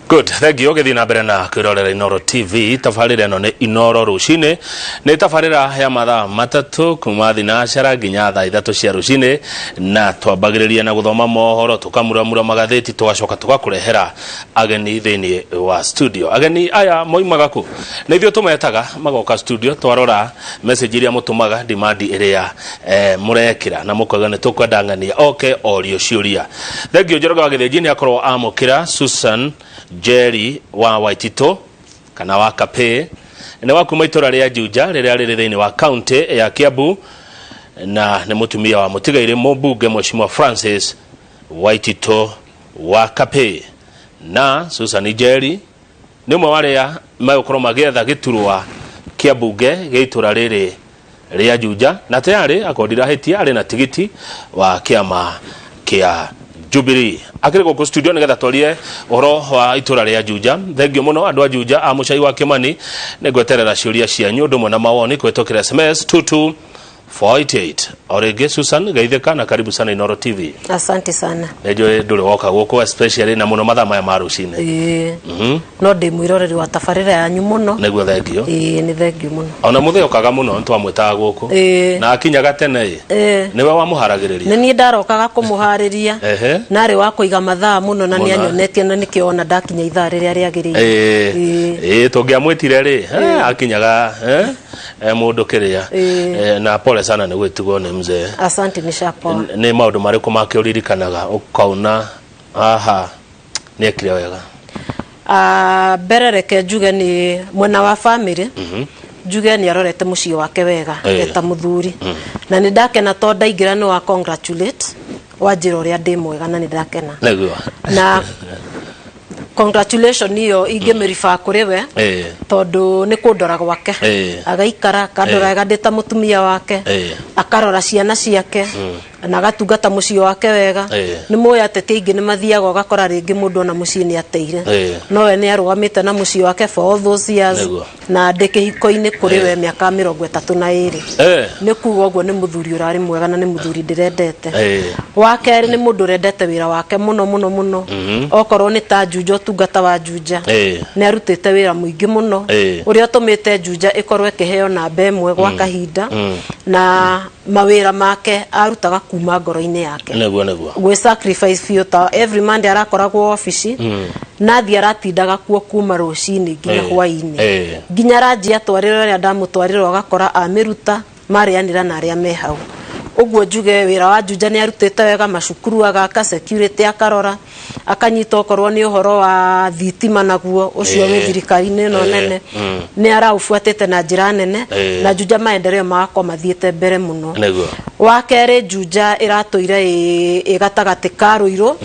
Good, thank you. Ũgĩthiĩ na mbere na kwĩrorera Inoro TV. Tabarĩra ĩno nĩ Inoro rũcinĩ. Nĩ tabarĩra ya mathaa 3 kuma thinacara nginya thaa 3 cia rũcinĩ, na twambagĩrĩria na gũthoma mohoro, tũkamuramura magathĩti, tũgacoka tũgakũrehera ageni thĩinĩ wa studio. Ageni aya moimaga kũ? Nĩ ithuĩ tũmetaga magoka studio, twarora message iria mũtũmaga, demand ĩrĩa mũrekĩra, na mũkauga nĩ tũkwenda ng'ania oke orio ciũria. Thengiũ Njoroge wa Gĩthĩnji nĩ akorwo amũkĩra Susan Njeri wa Waititũ kana wa Kapĩ, nĩ wa kuma itũra rĩa Juja rĩrĩa rĩrĩ thĩinĩ wa kaunti ya Kiambu, na nĩ mũtumia wa mũtigairĩ mũmbunge Mheshimiwa Francis Waititũ wa Kapĩ. Na Susan Njeri nĩ ũmwe wa arĩa megũkorwo magĩetha gĩturwa kĩa mbunge gĩa itũra rĩrĩ rĩa Juja, na tayarĩ akorwo ndirahĩtia arĩ na tigiti wa kĩama kĩa Jubilee. Akĩrĩ gũkũ studio nĩgetha twarie ũhoro wa itũra rĩa Juja. Thengio mũno andũ a Juja a Mũcai wa Kĩmani, nĩ ngweterera ciũria cianyu ũndũ ũmwe na mawoni kũhĩtũkĩra SMS 22488. O rĩngĩ Susan, geithĩka na karibu sana Inoro TV. Asante sana. Nĩ njũĩ ndũrĩ woka gũkũ, especially na mũno mathaa maya ma rũcinĩ. Ĩĩ. No ndĩ mwĩroreri wa tabarĩra yanyu mũno. Nĩguo, thengio. Ĩĩ, nĩ thengio mũno. Ona mũthĩ okaga mũno, nĩtwamwĩtaga gũkũ. Na akinyaga tene ĩ. Nĩwe wamũharagĩrĩria? Nĩ niĩ ndarokaga kũmũharĩria. Narĩ wa kũiga mathaa mũno na nĩ Mũno. anyonetie, na nĩkĩo ona ndakinya ithaa rĩrĩa rĩagĩrĩire. Ĩĩ, tũngĩamwĩtire rĩ, akinyaga mũndũ kĩrĩa. Na pole sana nĩ gwĩtigwo nĩ mzee. Asante, nĩ shapoa. Nĩ maũndũ marĩkũ make ũririkanaga ũkauna haha nĩ ekire wega? Ah, mbere reke njuge nĩ mwena wa family, njuge nĩ arorete mũciĩ wake wega eta mũthuri, na nĩ ndakena tondũ ndaingĩra nĩ wa congratulate, wanjĩra ũrĩa ndĩ mwega, na nĩ ndakena. Na congratulation iyo ingĩmĩriba kũrĩ we tondũ nĩ kũndora gwake, agaikara akandora wega ndĩ ta mũtumia wake, akarora ciana ciake na agatungata mũciĩ wake wega. Nĩ mũĩ ateti aingĩ nĩ mathiaga ũgakora rĩngĩ mũndũ ona mũciĩ nĩ ateire, no we nĩ arũgamĩte na mũciĩ wake for all those years. Na ndĩ kĩhiko-inĩ kũrĩ we mĩaka 32. Nĩ kuga ũguo nĩ mũthuri ũrarĩ mwega na nĩ mũthuri ndĩrendete. Wa kerĩ, nĩ mũndũ ũrendete wĩra wake mũno mũno mũno. Okorwo nĩ ta Juja, ũtungata wa Juja, nĩ arutĩte wĩra mũingĩ mũno ũrĩa ũtũmĩte Juja ĩkorwo ĩkĩheo namba 1 gwa kahinda, na mawĩra make arutaga kuma ngoro-inĩ yake. nĩguo nĩguo Gwĩ sacrifice biũ, ta every Monday arakoragwo obici nathi aratindaga kuo kuma rũcinĩ nginya hwainĩ, nginya ranji atwarĩra ũrĩa ndamũtwarĩra ũgakora amĩruta marĩanĩra na arĩa me hau. Ũguo njuge wĩra wa Juja nĩ arutĩte wega, macukuru agaka, security akarora, akanyita okorwo nĩ ũhoro wa thitima naguo ũcio wĩ thirikari-inĩ ĩno nene, nĩ araũbuatĩte na njĩra nene, na Juja maendeleo magakorwo mathiĩte mbere mũno. Wa kerĩ, Juja ĩratũire ĩ gatagatĩ ka Rũirũ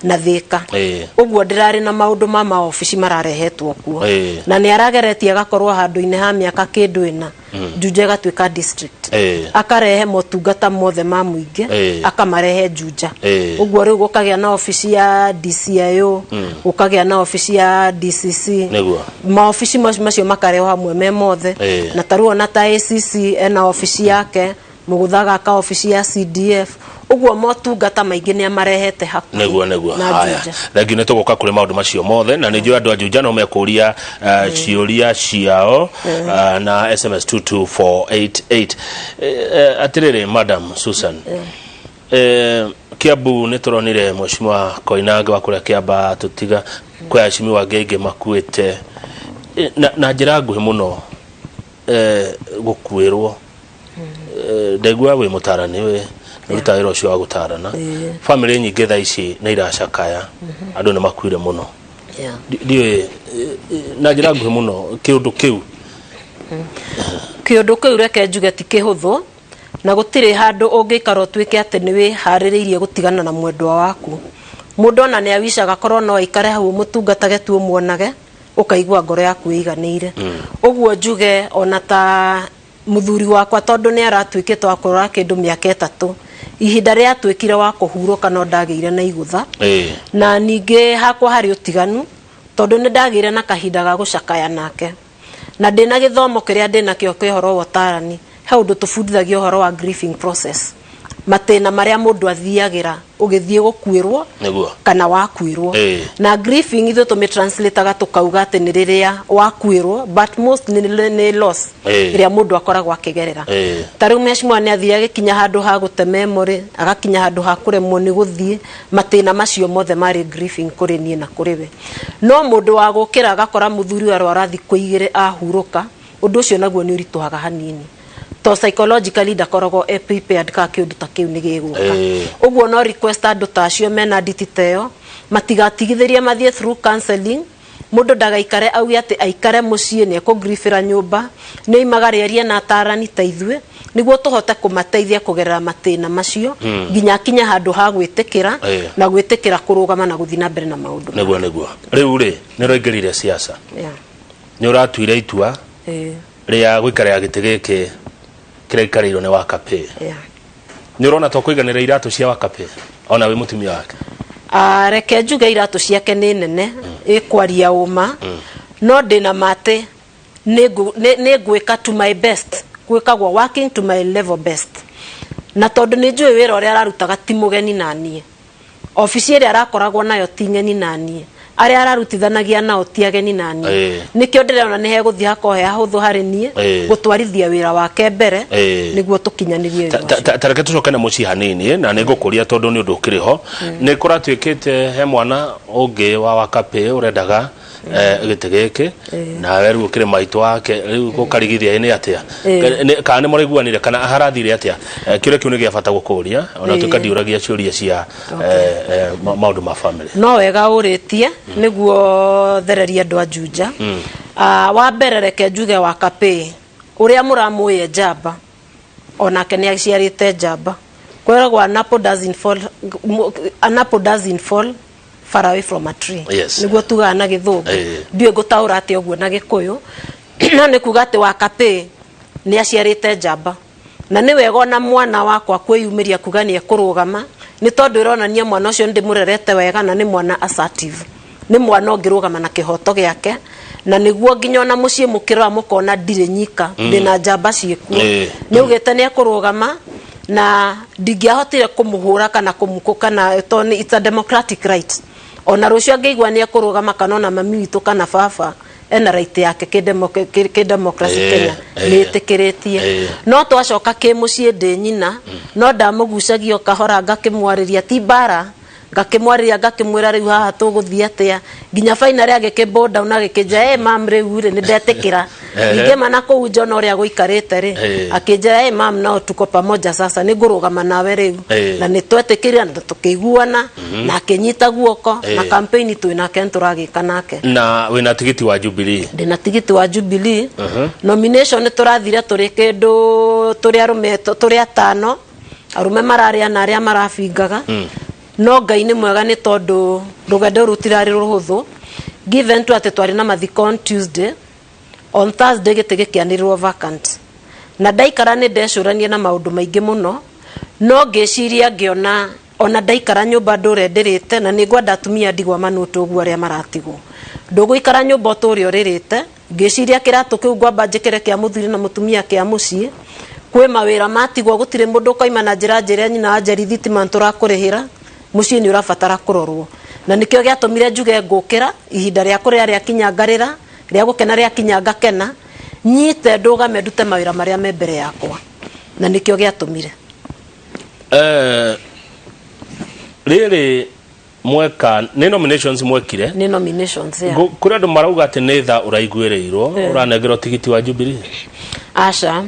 na Thĩka, ũguo ndĩrarĩ na maũndũ ma maobici mararehetwo kuo, na nĩ arageretie agakorwo handũ-inĩ ha mĩaka kĩndũ 4, Juja ĩgatuĩka district, akarehe motungata mothe ma mũingĩ, akamarehe Juja. Ũguo rĩu gũkagĩa na obici ya DCIO, gũkagĩa na obici ya DCC, maobici macio makarehwo hamwe me mothe. Na tarĩu ona ta ACC ena obici yake, Mũgũtha agaka obici ya CDF, ũguo motungata maingĩ nĩ amarehete hakuhĩ Nĩguo. na Haya. Juja. Thengiũ, nĩ tũgũka kũrĩ maũndũ macio mothe, na nĩ njũĩ andũ a Juja no mekũria ciũria ciao na SMS 22488. Atĩrĩrĩ Madam Susan, Kiambu nĩ tũronire Mheshimiwa Koinange wa kũrĩa Kĩamba tũtiga, kwĩ aheshimiwa angĩ aingĩ makuĩte. Na njĩra nguhĩ mũno, gũkuĩrwo, ndaigua wĩ mũtarani, wĩ ũrutaga wĩra ũcio wa gũtarana. Bamĩrĩ nyingĩ thaa ici nĩ iracakaya, andũ nĩ makuire mũno. Ndiũĩ, na njĩra nguhĩ mũno, kĩũndũ kĩu? Kĩũndũ kĩu reke njuge ti kĩhũthũ, na gũtirĩ handũ ũngĩikara ũtuĩke atĩ nĩ wĩharĩrĩirie gũtigana na mwendwa waku. Mũndũ ona nĩ awicaga korwo no aikare hau ũmũtungatage tu, ũmuonage, ũkaigua ngoro yaku ĩiganĩire. Ũguo njuge ona ta mũthuri wakwa, tondũ nĩ aratuĩkĩte wa kũrora kĩndũ mĩaka 3, ihinda rĩrĩa atuĩkire wa kũhurũka no ndagĩire na igũtha. Na ningĩ hakwa harĩ ũtiganu, tondũ nĩ ndagĩire na kahinda ga gũcakaya nake, na ndĩna gĩthomo kĩrĩa ndĩnakĩo kĩa ũhoro wa ũtarani, he ũndũ tũbundithagia ũhoro wa grieving process. Matĩna marĩa mũndũ athiagĩra ũgĩthiĩ gũkuĩrwo Nĩguo. kana wakuĩrwo. Na grieving ithuĩ tũmĩtranslataga tũkauga atĩ nĩ rĩrĩa wakuĩrwo, but most nĩ loss ĩrĩa mũndũ akoragwo akĩgerera. Ta rĩu mheshimiwa nĩ athire agĩkinya handũ ha gũte memory, agakinya handũ ha kũremwo nĩ gũthiĩ. Matĩna macio mothe marĩ grieving kũrĩ niĩ na kũrĩ we. No mũndũ wa gũkĩra agakora mũthuri arwara thikũ 2 ahurũka, ũndũ ũcio naguo nĩ ũritũhaga hanini to psychologically ndakoragwo e prepared ka kĩũndũ ta kĩu nĩ gĩgũka. Ũguo no request andũ ta acio mena nditi ta ĩyo matigatigithĩrie, mathiĩ through counseling. Mũndũ ndagaikare auge atĩ aikare mũciĩ nĩ ekũgribĩra nyũmba. Nĩ oimaga rĩarie na atarani ta ithuĩ nĩguo tũhote kũmateithia kũgerera matĩna macio nginya akinya handũ ha gwĩtĩkĩra na gwĩtĩkĩra kũrũgama na gũthiĩ na mbere na maũndũ. Nĩguo. Rĩu rĩ, nĩ ũraingĩrire siasa, nĩ ũratuire itua rĩa gũikarĩra gĩtĩ gĩkĩ kĩraikarĩirwo nĩ Wakapĩ. Nĩ ũrona to kũiganĩra iratũ cia Wakapĩ ona wĩ mũtumia wake? Ah, reke njuge iratũ ciake nĩ nene, ĩkwaria ũma, no ndĩna matĩ nĩ ngwĩka to my best, gwĩkagwo working to my level best, na tondũ nĩ njũĩ wĩra ũrĩa ararutaga ti mũgeni na niĩ, obici ĩrĩa arakoragwo nayo ti ng'eni na niĩ, arĩa ararutithanagia nao ti ageni na niĩ. Nĩkĩo ndĩrona nĩ hegũthiĩ hakorwo he hahũthũ harĩ niĩ gũtwarithia wĩra wake mbere nĩguo tũkinyanĩrie wĩra ũcio. Ta reke tũcoke na mũciĩ hanini, na nĩ ngũkũria tondũ nĩ ũndũ ũkĩrĩ ho. Nĩ kũratuĩkĩte he mwana ũngĩ wa Wakapĩ ũrendaga gĩtĩ gĩkĩ, nawe rĩu ũkĩrĩ maitũ wake. Rĩu gũkarigithia nĩ atĩa? Kana nĩ mũraiguanire kana harathire atĩa? Kĩũria kĩu nĩ gĩa bata gũkũria ona tuĩka ndiũragia ciũria cia maũndũ ma family. No wega ũrĩtie nĩguo thereria andũ a Juja. Ah, wa mbere reke njuge Wakapĩ ũrĩa mũramũĩ njamba onake nĩ aciarĩte njamba. Kwĩragwo an apple doesn't fall, an apple doesn't fall far away from a tree. Nĩguo tugaga na Gĩthũngũ. Ndiũĩ ngũtaũra atĩa ũguo na Gĩkũyũ, no nĩ kuga atĩ Wakapĩ nĩ aciarĩte njamba, na nĩ wega ona mwana wakwa kwĩyumĩria kuga nĩ ekũrũgama, nĩ tondũ ĩronania mwana ũcio nĩ ndĩmũrerete wega na nĩ mwana assertive, nĩ mwana ũngĩrũgama na kĩhoto gĩake, na nĩguo nginya ona mũciĩ mũkĩrora mũkona ndirĩ nyika, ndĩna njamba ciĩkuo. Nĩ augĩte nĩ ekũrũgama na ndingĩahotire kũmũhũra kana kũmũkũ kana tondũ it's a democratic right. Ona rũciũ angĩigua nĩ ekũrũgama kana ona mami witũ kana baba, ena right yake kĩ democracy Kenya nĩ ĩtĩkĩrĩtie. No twacoka kĩ mũciĩ ndĩ nyina, no ndamũgucagia o kahora ngakĩmwarĩria, ti mbara, ngakĩmwarĩria ngakĩmwĩra rĩu haha tũgũthiĩ atĩa, nginya finally agĩkĩ bow down agĩkĩnjĩra, "Hey, mam, rĩu rĩ nĩ ndetĩkĩra." Ningĩ ma na kũu njona ũrĩa gũikarĩte rĩ, akĩnjĩra, "Hey, mam, no tuko pamoja sasa, nĩ ngũrũgama nawe rĩu." Na nĩ twetĩkĩrire na tũkĩiguana na akĩnyita guoko na campaign twĩ nake nĩ tũragĩka nake. Na wĩna tigiti wa Jubilee? Ndĩna tigiti wa Jubilee. Nomination nĩ tũrathire tũrĩ kĩndũ tũrĩ arũme tũrĩ atano, arũme mararĩa na arĩa marabingaga, no Ngai nĩ mwega nĩ tondũ rũgendo rũu rũtirarĩ rũhũthũ, given tu atĩ twarĩ na mathiko on Tuesday, on Thursday gĩtĩ gĩkĩanĩrĩrwo vacant. Na ndaikara nĩ ndecũrania na maũndũ maingĩ mũno, no ngĩciria ngĩona ona ndaikara nyũmba ndũre ndĩrĩte, na nĩ ngwenda atumia ndigwa manũtwo ũguo arĩa maratigwo, ndũgũikara nyũmba ũtũre ũrĩrĩte. Ngĩciria kĩratũ kĩu ngwamba njĩkĩre kĩa mũthuri na mũtumia kĩa mũciĩ. Kwĩ mawĩra matigwo, gũtirĩ mũndũ ũkoima na njĩra njĩre nyina wa Njeri thitima nĩtũrakũrĩhĩra, mũciĩ nĩ ũrabatara kũrorwo, na nĩkĩo gĩatũmire njuge ngũkĩra ihinda rĩa kũrĩra rĩakinya ngarĩra, rĩa gũkena rĩakinya ngakena, nyite ndũgame ndute mawĩra marĩa me mbere yakwa, na nĩkĩo gĩatũmire. Rĩrĩ mweka nĩ nominations mwekire? Nĩ nominations, yeah. Kũrĩ andũ marauga atĩ nĩ tha ũraiguĩrĩirwo ũranengerwo tigiti wa Jubilee. Aca,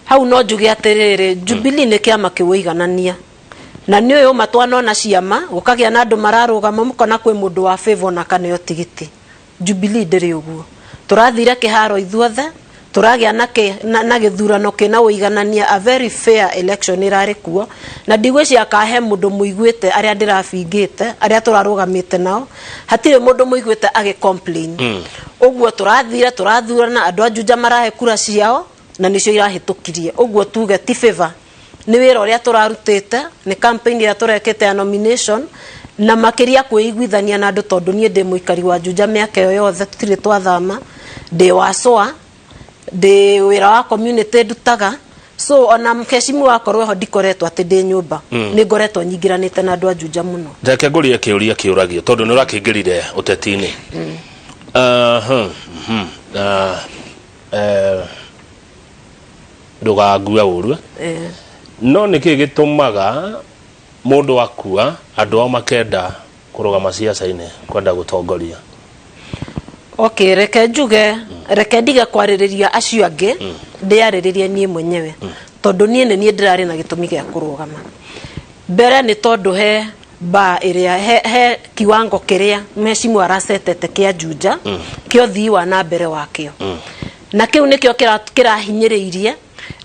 hau no njuge atĩrĩrĩ, Jubilee nĩ kĩama kĩwĩiganania, na nĩ ũyũ ũma twanona ciama gũkagĩa na andũ mararũgama mũkona kwĩ mũndũ wa favor na kaneo tigiti. Jubilee ndĩrĩ ũguo. Tũrathire kĩharo ithuothe, tũragĩa na gĩthurano kĩna ũiganania, a very fair election ĩrarĩ kuo, na ndigwĩciria kahe mũndũ mũiguĩte arĩa ndĩrabingĩte, arĩa tũrarũgamĩte nao, hatirĩ mũndũ mũiguĩte agĩ complain. Ũguo tũrathire tũrathurana, andũ a Juja marahe kura ciao na nĩcio irahĩtũkirie. Ũguo tuge ti favor, nĩ wĩra ũrĩa tũrarutĩte, nĩ campaign ĩrĩa tũrekĩte ya nomination, na makĩria kwĩiguithania na andũ, tondũ niĩ ndĩ mũikari wa Juja mĩaka ĩyo yothe, tũtirĩ twathama, ndĩ wa SOA, ndĩ wĩra wa community ndutaga. So ona mheshimiwa akorwo ho ndikoretwo atĩ ndĩ nyũmba, nĩ ngoretwo nyingĩranĩte na andũ a Juja mũno. Reke ngũrie kĩũria kĩũragio tondũ nĩ ũrakĩingĩrire ũteti-inĩ. Ndũgangue ũru. No nĩkĩ gĩtũmaga mũndũ akua andũ ao makenda kũrũgama ciaca-inĩ kwenda gũtongoria? Okay, reke njuge, reke ndige kwarĩrĩria acio angĩ, ndĩarĩrĩrie niĩ mwenyewe, tondũ niĩ nĩ niĩ ndĩrarĩ na gĩtũmi gĩa kũrũgama. Mbere nĩ tondũ he ba ĩrĩa he kiwango kĩrĩa mheshimiwa aracetete kĩa Juja, kĩa ũthii wa na mbere wakĩo, na kĩu nĩkĩo kĩrahinyĩrĩirie.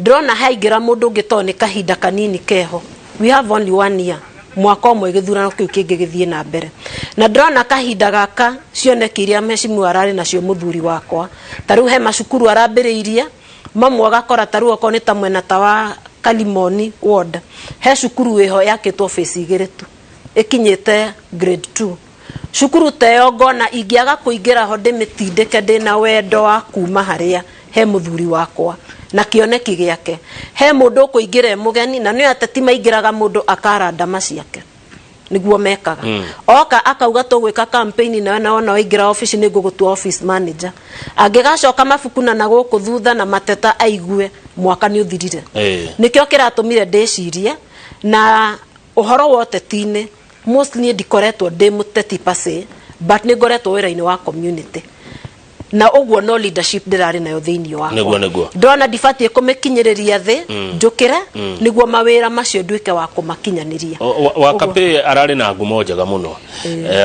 Ndĩrona haingĩra mũndũ ũngĩ tondũ nĩ kahinda kanini keho, we have only one year, mwaka ũmwe gĩthurano kĩu kĩngĩ gĩthiĩ na mbere, na ndĩrona kahinda gaka cioneki iria mheshimiwa ararĩ nacio mũthuri wakwa, ta rĩu he macukuru arambĩrĩirie mamwe, ũgakora ta rĩu okorwo nĩ ta mwena ta wa Kalimoni ward, he cukuru wĩho yakĩtwo phase igĩrĩ tu ĩkinyĩte grade 2. Cukuru ta ĩyo ngona ingĩaga kũingĩra ho ndĩmĩtindĩke ndĩna wendo wa kuma harĩa he mũthuri wakwa na kĩoneki gĩake, he mũndũ ũkũingĩra e mũgeni, na nĩ ateti maingĩraga mũndũ akara ndama ciake nĩguo mekaga. Oka akauga tũgwĩka campaign nawe, na wona waingĩra office nĩ ngũgũtua office manager. Angĩgacoka mabuku na gũkũ thutha na mateta aigue mwaka nĩ ũthirire. Nĩkĩo kĩratũmire ndĩcirie na ũhoro wa ũteti-inĩ. Mostly niĩ ndikoretwo ndĩ mũteti per se, but nĩ ngoretwo wĩra-inĩ wa community, na ũguo no leadership ndĩrarĩ nayo thĩinĩ wakwa. Nĩguo. Ndona ndibatiĩ kũmĩkinyĩrĩria thĩ, njũkĩre nĩguo mawĩra macio nduĩke wa kũmakinyanĩria. Wakapĩ ararĩ na ngumo njega mũno.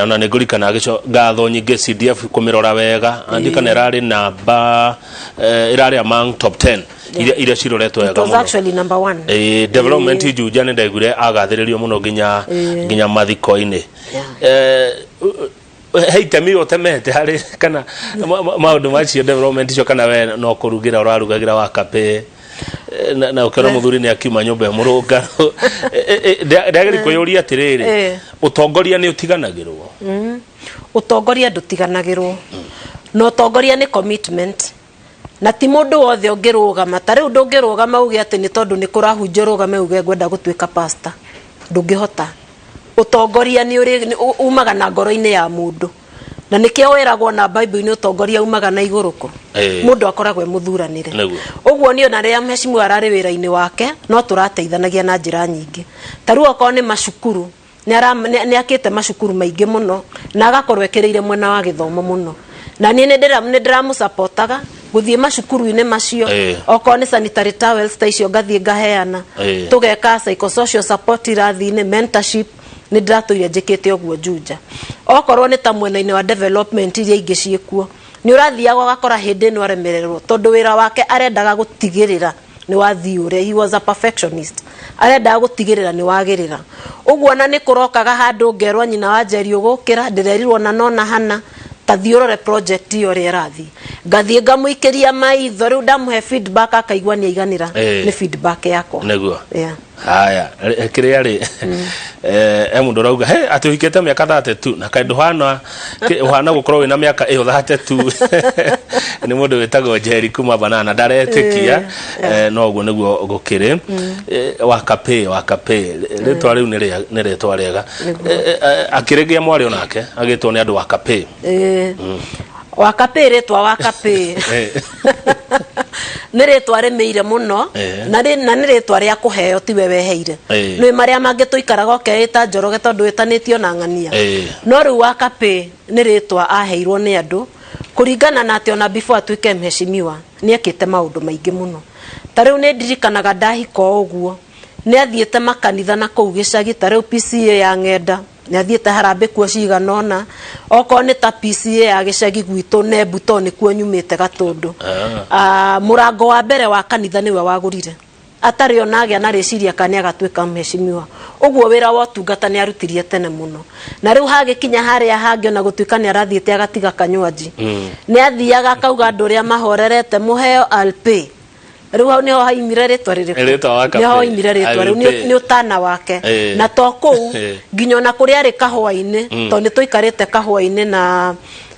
Ona nĩ ngũrikana agĩco ngatho nyingĩ CDF kũmĩrora wega, andikana ĩrarĩ namba ĩrarĩ among top 10 iria ciroretwo It wega was mũno. actually number one. Development Juja nĩ ndaiguire agathĩrĩrio mũno nginya mathiko-inĩ. He itemi ũtemete harĩ kana maũndũ macio, development icio, kana we no kũrugĩra ũrarugagĩra Wakapĩ na ũkĩona mũthuri nĩ akiuma nyũmba ĩ mũrũngarũ? Ndagĩrĩ kwĩyũria atĩrĩrĩ, ũtongoria nĩ ũtiganagĩrwo? Ũtongoria ndũtiganagĩrwo, na ũtongoria nĩ commitment, na ti mũndũ wothe ũngĩrũgama. Ta rĩu ndũngĩrũgama uge atĩ nĩ tondũ nĩ kũrahunjia ũrũgame uge ngwenda gũtuĩka pastor, ndũngĩhota. Ũtongoria nĩ ũrĩ umaga na ngoro-inĩ ya mũndũ, na nĩkĩo wĩragwo na Bible-inĩ ũtongoria umaga na igũrũ kũ mũndũ akoragwo e mũthuranĩre. Ũguo niĩ ona rĩrĩa mheshimiwa ararĩ wĩra-inĩ wake no tũrateithanagia na njĩra nyingĩ. Ta rĩu okorwo nĩ macukuru, nĩ akĩte macukuru maingĩ mũno na agakorwo ekĩrĩire mwena wa gĩthomo mũno, na niĩ nĩ ndĩramũsapotaga gũthiĩ macukuru-inĩ macio. Okorwo nĩ sanitary towels ta icio, ngathiĩ ngaheana, tũgeka psychosocial support irathi-inĩ, mentorship, nĩ ndĩratũire njĩkĩte ũguo Juja. Okorwo nĩ ta mwena-inĩ wa development iria ingĩ ciĩkuo, nĩ ũrathiaga ũgakora hĩndĩ ĩno aremererwo tondũ wĩra wake arendaga gũtigĩrĩra nĩ wathiĩ ũrĩa, he was a perfectionist, arendaga gũtigĩrĩra nĩ wagĩrĩra. Ũguo ona nĩ kũrokaga handũ ngerwo nyina wa Njeri ũgũkĩra, ndĩrerirwo na nona hana ta thiĩ ũrore project ĩyo ũrĩa ĩrathiĩ, ngathiĩ ngamũikĩria maitho, rĩu ndamũhe feedback akaigua nĩ aiganĩra nĩ feedback yakwa. Yeah. Haya, kĩrĩa rĩ, he mũndũ ũrauga he atĩ ũhikĩte mĩaka 32 na kaĩ ndũhana ũhana gũkorwo wĩna mĩaka ĩyo 32. Nĩ mũndũ wĩtagwo Njeri kuma Banana, ndaretĩkia. No ũguo nĩguo gũkĩrĩ. Wakapĩ, Wakapĩ, rĩtwa rĩu nĩ rĩtwa rĩega. Akĩrĩgĩa mwarĩ onake agĩtwo nĩ andũ Wakapĩ. Wakapĩ, rĩtwa Wakapĩ nĩ rĩtwa rĩmĩire mũno na nĩ rĩtwa rĩa kũheo, tiwe weheire. Nĩ marĩa mangĩ tũikaraga ũkeĩta Njoroge tondũ wĩtanĩtio na ng'ania. No rĩu Wakapĩ nĩ rĩtwa aheirwo nĩ andũ kũringana na atĩ ona before atuĩke mheshimiwa nĩ ekĩte maũndũ maingĩ mũno. Ta rĩu nĩ ndirikanaga ndahika o ũguo nĩ athiĩte makanitha na kũu gĩcagi, ta rĩu PCA ya Ng'enda nĩ athiĩte harambĩ kuo cigana ũna, okorwo nĩ ta PCA ya gĩcagi gwitũ Nembu, tondũ nĩkuo nyumĩte Gatũndũ. Mũrango wa mbere wa kanitha nĩwe wagũrire atarĩ ona agĩa na rĩciria kana nĩ agatuĩka mheshimiwa. Ũguo wĩra wa ũtungata nĩ arutirie tene mũno, na rĩu hagĩkinya harĩa hangĩ, ona gũtuĩka nĩ arathiĩte agatiga kanywanji, nĩ athiaga akauga andũ ũrĩa mahorerete mũheo alpay. Rĩu hau nĩho haimire rĩtwa rĩrĩkũ? Rĩtwa Wakapĩ. Nĩho haimire rĩtwa rĩu. Alpay. Nĩ ũtana wake. Na to kũu, nginya ona kũrĩa arĩ kahũa-inĩ, tondũ nĩ tũikarĩte kahũa-inĩ na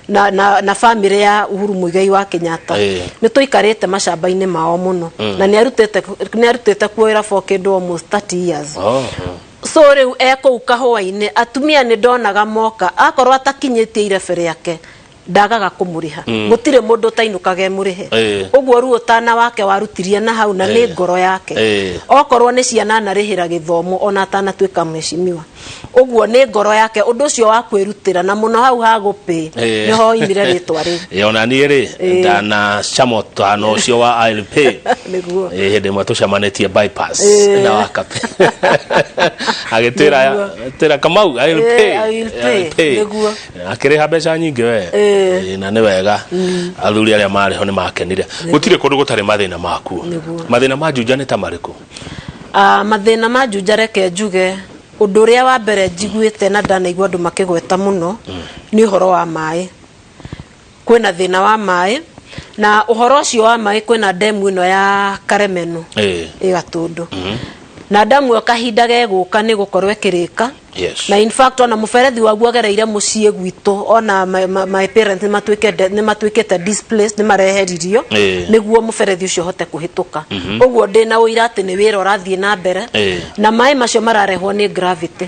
na family ya Uhuru Muigai wa Kenyatta. Nĩ tũikarĩte macamba-inĩ mao mũno na nĩ arutĩte kuo wĩra for kĩndũ almost 30 years. So rĩu e kũu kahũa-inĩ, atumia nĩ ndonaga moka, akorwo atakinyĩtie irebe rĩake ndagaga kũmũrĩha. Gũtirĩ mũndũ ũtainũkaga emũrĩhe. Ũguo ruo ũtana wake warutirie na hau na nĩ ngoro yake. Okorwo nĩ ciana anarĩhĩra gĩthomo ona atanatuĩka mheshimiwa, ũguo nĩ ngoro yake ũndũ ũcio wa kwĩrutĩra na mũno hau ha gũpĩ nĩho oimire rĩtwa rĩu. Ona niĩ rĩ, ndanacama ũtano ũcio wa I'll pay. Hĩndĩ ĩmwe tũcemanĩtie Bypass na Wakape agĩtwĩra, twĩra Kamau, "I'll pay." "I will pay." "I'll pay." Akĩrĩha mbeca nyingĩ we. Na nĩ wega, athuri arĩa marĩ ho nĩ makenire. Gũtirĩ kũndũ gũtarĩ mathĩna makuo. Mathĩna ma Juja nĩ ta marĩkũ? Ah, mathĩna ma Juja, reke njuge ũndũ ũrĩa wa mbere njiguĩte na ndanaigua andũ makĩgweta mũno nĩ ũhoro wa maĩ. Kwĩna thĩna wa maĩ, na ũhoro ũcio wa maĩ, kwĩna ndemu ĩno ya Karemeno ĩ Gatũndũ, na ndamu ĩyo kahinda gegũka nĩ gũkorwo ĩkĩrĩka. Na in fact ona mũberethi waguo agereire mũciĩ gwitũ, ona my parents nĩ matuĩkĩte displaced, nĩ mareheririo nĩguo mũberethi ũcio ũhote kũhĩtũka. Ũguo ndĩna ũira atĩ nĩ wĩra ũrathiĩ na mbere. Na maĩ macio mararehwo nĩ gravity,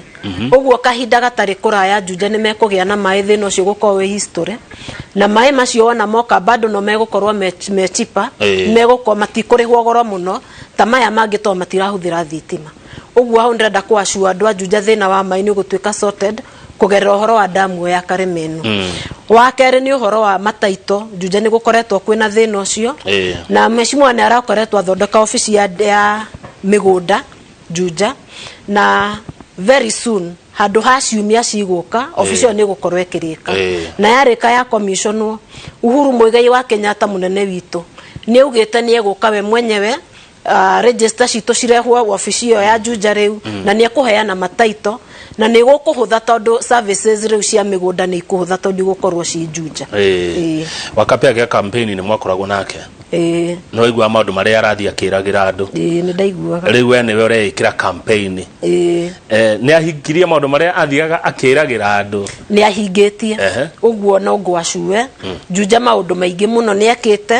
ũguo kahinda gatarĩ kũraya Juja nĩ mekũgĩa na maĩ, thĩna ũcio gũkorwo wĩ history. Na maĩ macio wona moka bado no megũkorwo me cheaper, megũkorwo matikũrĩhwo goro mũno ta maya mangĩ tondũ matirahũthĩra thitima. Ũguo hau ndĩrenda kũacua andũ a Juja, thĩna wa maĩ nĩ ũgũtuĩka sorted kũgerera ũhoro wa damu ĩyo ya Karemeno. Wa kerĩ nĩ ũhoro wa mataito. Juja nĩ gũkoretwo kwĩna thĩna ũcio. Na mheshimiwa nĩ arakoretwo athondeka obici ya mĩgũnda Juja, na very soon, handũ ha ciumia cigũka, obici ĩyo nĩ ĩgũkorwo ĩkĩrĩka. Na yarĩka ya commissionwo, Uhuru Muigai wa Kenyatta mũnene witũ nĩ augĩte nĩ egũka we mwenyewe, register citũ cirehwo wabici ĩyo ya Juja rĩu, na nĩ ekũheana mataito na nĩ gũkũhũtha tondũ services rĩu cia mĩgũnda nĩ ikũhũtha tondũ igũkorwo ci Juja. Wakape agĩa campaign nĩ mwakoragwo nake? Ĩĩ. No igua maũndũ marĩa arathiĩ akĩragĩra andũ? Ĩĩ, nĩ ndaiguaga. Rĩu we nĩwe ũreĩkĩra campaign. Ĩĩ. Nĩ ahingirie maũndũ marĩa athiaga akĩragĩra andũ? Nĩ ahingĩtie. Ũguo no ngwacue Juja maũndũ maingĩ mũno nĩ ekĩte.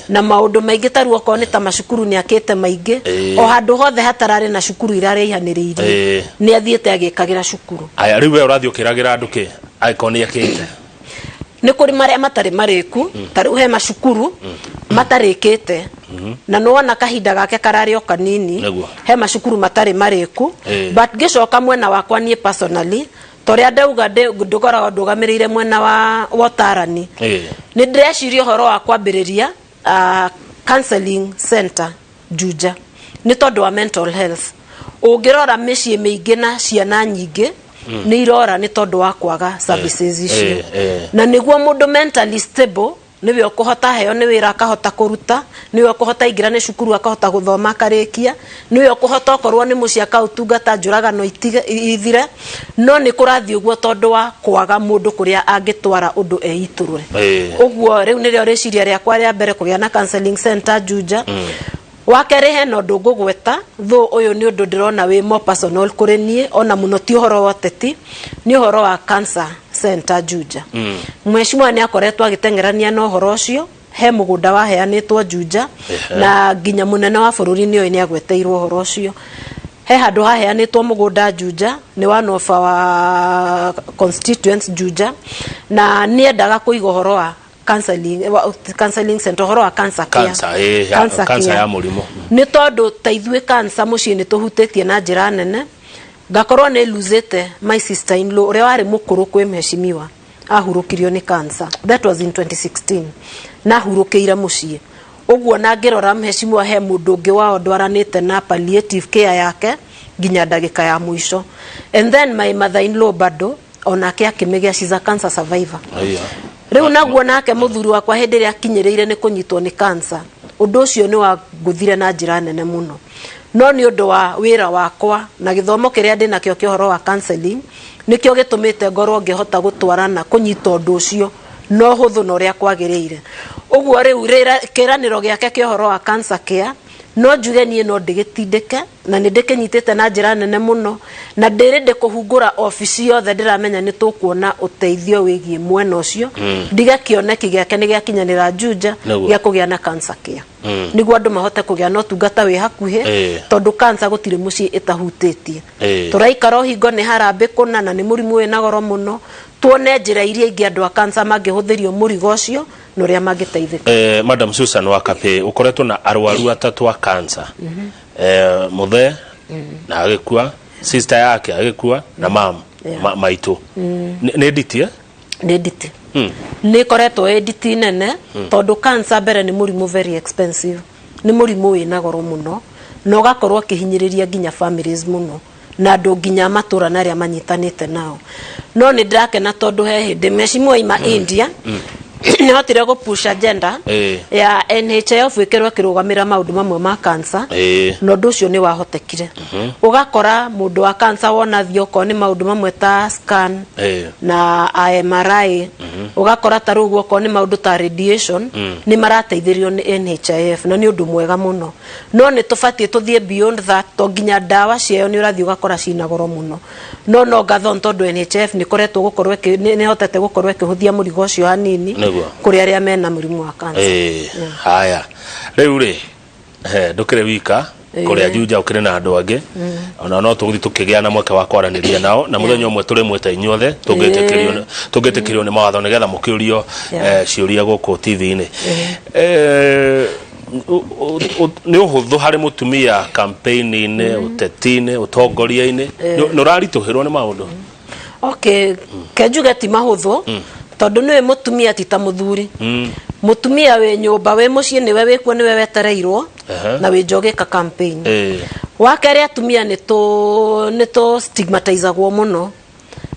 Na maũndũ maingĩ ta rĩu okorwo nĩ ta macukuru nĩ akĩte maingĩ. O handũ hothe hatararĩ na cukuru iraraihanĩrĩirie, nĩ athiĩte agĩkagĩra cukuru. Aya, rĩu we ũrathiĩ ũkĩragĩra andũ kĩ angĩkorwo nĩ ekĩte? Nĩ kũrĩ marĩa matarĩ marĩku, ta rĩu he macukuru matarĩkĩte na nĩwona kahinda gake kararĩ o kanini. He macukuru matarĩ marĩku. But ngĩcoka mwena wakwa niĩ personally, torĩa ndauga ndũkoragwo ndũgamĩrĩire mwena wa ũtarani, nĩ ndĩreciria ũhoro wa kwambĩrĩria counseling center Juja nĩ tondũ wa mental health. Ũngĩrora mĩciĩ mĩingĩ na ciana nyingĩ nĩ irora nĩ tondũ wa kwaga services icio. Na nĩguo mũndũ mentally stable nĩwe ũkũhota heo nĩ wĩra akahota kũruta, nĩwe ũkũhota ingĩra nĩ cukuru akahota gũthoma akarĩkia, nĩwe ũkũhota okorwo nĩ mũciĩ akaũtungata njũragano ithire. No nĩ kũrathiĩ ũguo tondũ wa kwaga mũndũ kũrĩa angĩtwara ũndũ eitũrũre. Ũguo rĩu nĩrĩo rĩciria rĩakwa rĩa mbere, kũgĩa na counseling center Juja. Wa kerĩ, hena ũndũ ngũgweta thũ, ũyũ nĩ ũndũ ndĩrona wĩ more personal kũrĩ niĩ, ona mũno ti ũhoro wa ũteti, nĩ ũhoro wa cancer center Juja. Mheshimiwa nĩ akoretwo agĩteng'erania na ũhoro ũcio. He mũgũnda waheanĩtwo Juja na nginya mũnene wa bũrũri nĩ oĩ, nĩ agweteirwo ũhoro ũcio. He handũ haheanĩtwo mũgũnda Juja, nĩ one of our constituents Juja, na nĩ endaga kũiga ũhoro wa counseling center, ũhoro wa cancer care. Cancer, cancer care. Ya mũrimũ. Nĩ tondũ ta ithuĩ cancer mũciĩ nĩ tũhutĩtie na njĩra nene, ngakorwo nĩ losete my sister in law ũrĩa warĩ mũkũrũ kwĩ mheshimiwa, ahurũkirio nĩ cancer, that was in 2016, na ahurũkĩire mũciĩ ũguo. Na ngĩrora mheshimiwa he mũndũ ũngĩ wao ndwaranĩte na palliative care yake nginya ndagĩka ya mũico. And then my mother in law bado onake akĩmĩgĩa, she's a cancer survivor. Rĩu naguo nake mũthuri wakwa hĩndĩ ĩrĩa akinyĩrĩire nĩ kũnyitwo nĩ cancer, ũndũ ũcio nĩ wangũthire na njĩra nene mũno. No nĩ ũndũ wa wĩra wakwa na gĩthomo kĩrĩa ndĩ nakĩo kĩa ũhoro wa counseling, nĩkĩo gĩtũmĩte ngorwo ngĩhota gũtwarana kũnyita ũndũ ũcio no hũthũ na ũrĩa kwagĩrĩire. Ũguo rĩu kĩĩranĩro gĩake kĩa ũhoro wa cancer care No njuge niĩ no ndĩgĩtindĩke na nĩ ndĩkĩnyitĩte na njĩra nene mũno, na ndĩrĩ ndĩkũhungũra obici yothe ndĩramenya nĩ tũkuona ũteithio wĩgiĩ mwena ũcio. Ndige kĩoneki gĩake nĩ gĩakinyanĩra Juja gĩa kũgĩa na cancer care, nĩguo andũ mahote kũgĩa na ũtungata wĩ hakuhĩ, tondũ cancer gũtirĩ mũciĩ ĩtahutĩtie. Tũraikara ũhingo nĩ harambĩ kũna, na nĩ mũrimũ wĩna goro mũno. Tuone njĩra iria ingĩ andũ a cancer mangĩhũthĩrio mũrigo ũcio na ũrĩa mangĩteithĩka. Madam Susan Wakapĩ, ũkoretwo na arwaru atatũ a cancer. Mũthee na agĩkua, sister yake agĩkua, na mam maitũ. Nĩ nditi, eh? Nĩ nditi, nĩ ĩkoretwo ĩ nditi nene, tondũ cancer mbere nĩ mũrimũ very expensive, nĩ mũrimũ wĩna goro mũno, na ũgakorwo ũkĩhinyĩrĩria nginya families mũno na andũ nginya matũra na arĩa manyitanĩte nao. No nĩ ndĩrakena tondũ he hĩndĩ mheshimiwa ima India nĩ hotire gũ push agenda ya NHIF ĩkĩrwo ĩkĩrũgamĩrĩra maũndũ mamwe ma cancer, na ũndũ ũcio nĩ wahotekire. Ũgakora mũndũ wa cancer wona thiĩ okorwo nĩ maũndũ mamwe ta scan na MRI, ũgakora ta rĩu okorwo nĩ maũndũ ta radiation nĩ marateithĩrĩrio nĩ NHIF, na nĩ ũndũ mwega mũno. No nĩ tũbatiĩ tũthiĩ beyond that, to nginya ndawa ciayo nĩ ũrathiĩ ũgakora cina goro mũno. No ngatho nĩ tondũ NHIF nĩ ĩkoretwo gũkorwo nĩ ĩhotete gũkorwo ĩkĩhũthia mũrigo ũcio hanini kũrĩ arĩa mena mũrimũ wa cancer. Haya, rĩu rĩ, ndũkĩrĩ wika kũrĩa Juja, ũkĩrĩ na andũ angĩ ona no tũgũthiĩ tũkĩgĩa na mweke wa kwaranĩria nao, na mũthenya ũmwe tũrĩmwĩta inyuothe tũngĩtĩkĩrio nĩ mawatho, nĩgetha mũkĩũrio ciũria gũkũ TV-inĩ. Nĩ ũhũthũ harĩ mũtumia campaign-inĩ, ũteti-inĩ, ũtongoria-inĩ? Nĩ ũraritũhĩrwo nĩ maũndũ? Okay, ke njuge ti mahũthũ, tondũ nĩwe mũtumia ti ta mũthuri. Mũtumia wĩ nyũmba, wĩ mũciĩ, nĩwe wĩkuo, nĩwe wetereirwo na wĩ nja ũgĩka campaign. Wa kerĩ, atumia nĩ tũ stigmatizagwo mũno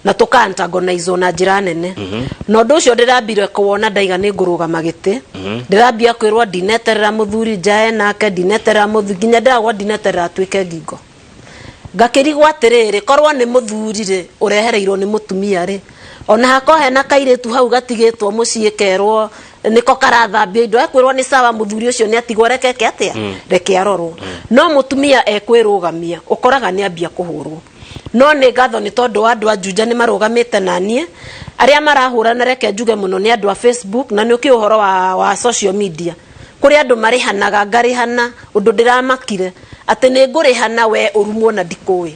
na tũka antagonizwo na njĩra nene, na ũndũ ũcio ndĩrambire kuona ndaiga nĩ ngũrũgama gĩtĩ, ndĩrambia kwĩrwo ndineterera mũthuri njae nake, ndineterera mũthuri, nginya ndĩragwo ndineterera atuĩke ngingo. Ngakĩrigwo atĩrĩrĩ, korwo nĩ mũthuri rĩ, ũrehereirwo nĩ mũtumia rĩ, ona hakorwo hena kairĩtu hau gatigĩtwo mũciĩ kerwo nĩko karathambia indo, ekwĩrwo nĩ sawa, mũthuri ũcio nĩ atigwo, reke eke atĩa, reke arorwo. No mũtumia ekwĩrũgamia, ũkoraga nĩ ambia kũhũrwo. No nĩ ngatho nĩ tondũ wa andũ a Juja nĩ marũgamĩte naniĩ arĩa marahũrana. Reke njuge mũno nĩ andũ a Facebook, na nĩ ũkĩ ũhoro wa social media, kũrĩ andũ marĩhanaga, ngarĩhana ũndũ ndĩramakire atĩ nĩ ngũrĩhana we ũrumwo na ndikũĩ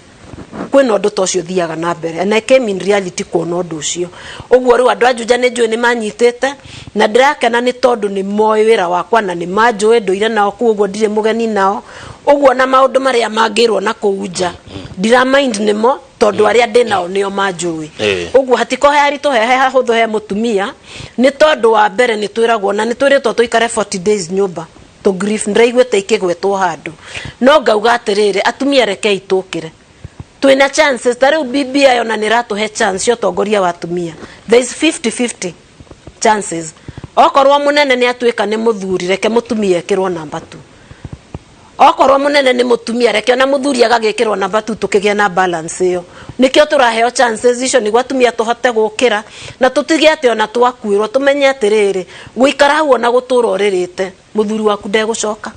kwĩna ũndũ ta ũcio ũthiaga na mbere, and I came in reality kuona ũndũ ũcio. Ũguo rĩu andũ a Juja nĩ njũĩ nĩ manyitĩte, na ndĩrakena nĩ tondũ nĩ moĩ wĩra wakwa na nĩ manjũĩ, ndũire nao kũu, ũguo ndirĩ mũgeni nao. Ũguo na maũndũ marĩa mangĩrwo na kũu nja ndira mind nĩmo, tondũ arĩa ndĩ nao nĩo manjũĩ. Ũguo hatiko he haritũ, he hahũthũ he mũtumia, nĩ tondũ wa mbere nĩ twĩragwo na nĩ twĩrĩtwo tũikare 40 days nyũmba tũ grief. Ndĩraiguĩte ikĩgwetwo handũ, no ngauga atĩrĩrĩ, atumia rekei tũkĩre, twĩna chances. Ta rĩu BBI ona nĩ ĩratũhe chance cia ũtongoria wa atumia. There is 50-50 chances. Okorwo mũnene nĩ atuĩka nĩ mũthuri, reke mũtumia ekĩrwo namba 2. Okorwo mũnene nĩ mũtumia, reke ona mũthuri agagĩkĩrwo namba 2, tũkĩgĩa na balance ĩyo. Nĩkĩo tũraheo chances icio, nĩguo atumia tũhote gũkĩra na tũtige atĩ ona twakuĩrwo tũmenye atĩrĩrĩ, gũikara hau ona gũtũra ũrĩrĩte, mũthuri waku ndegũcoka,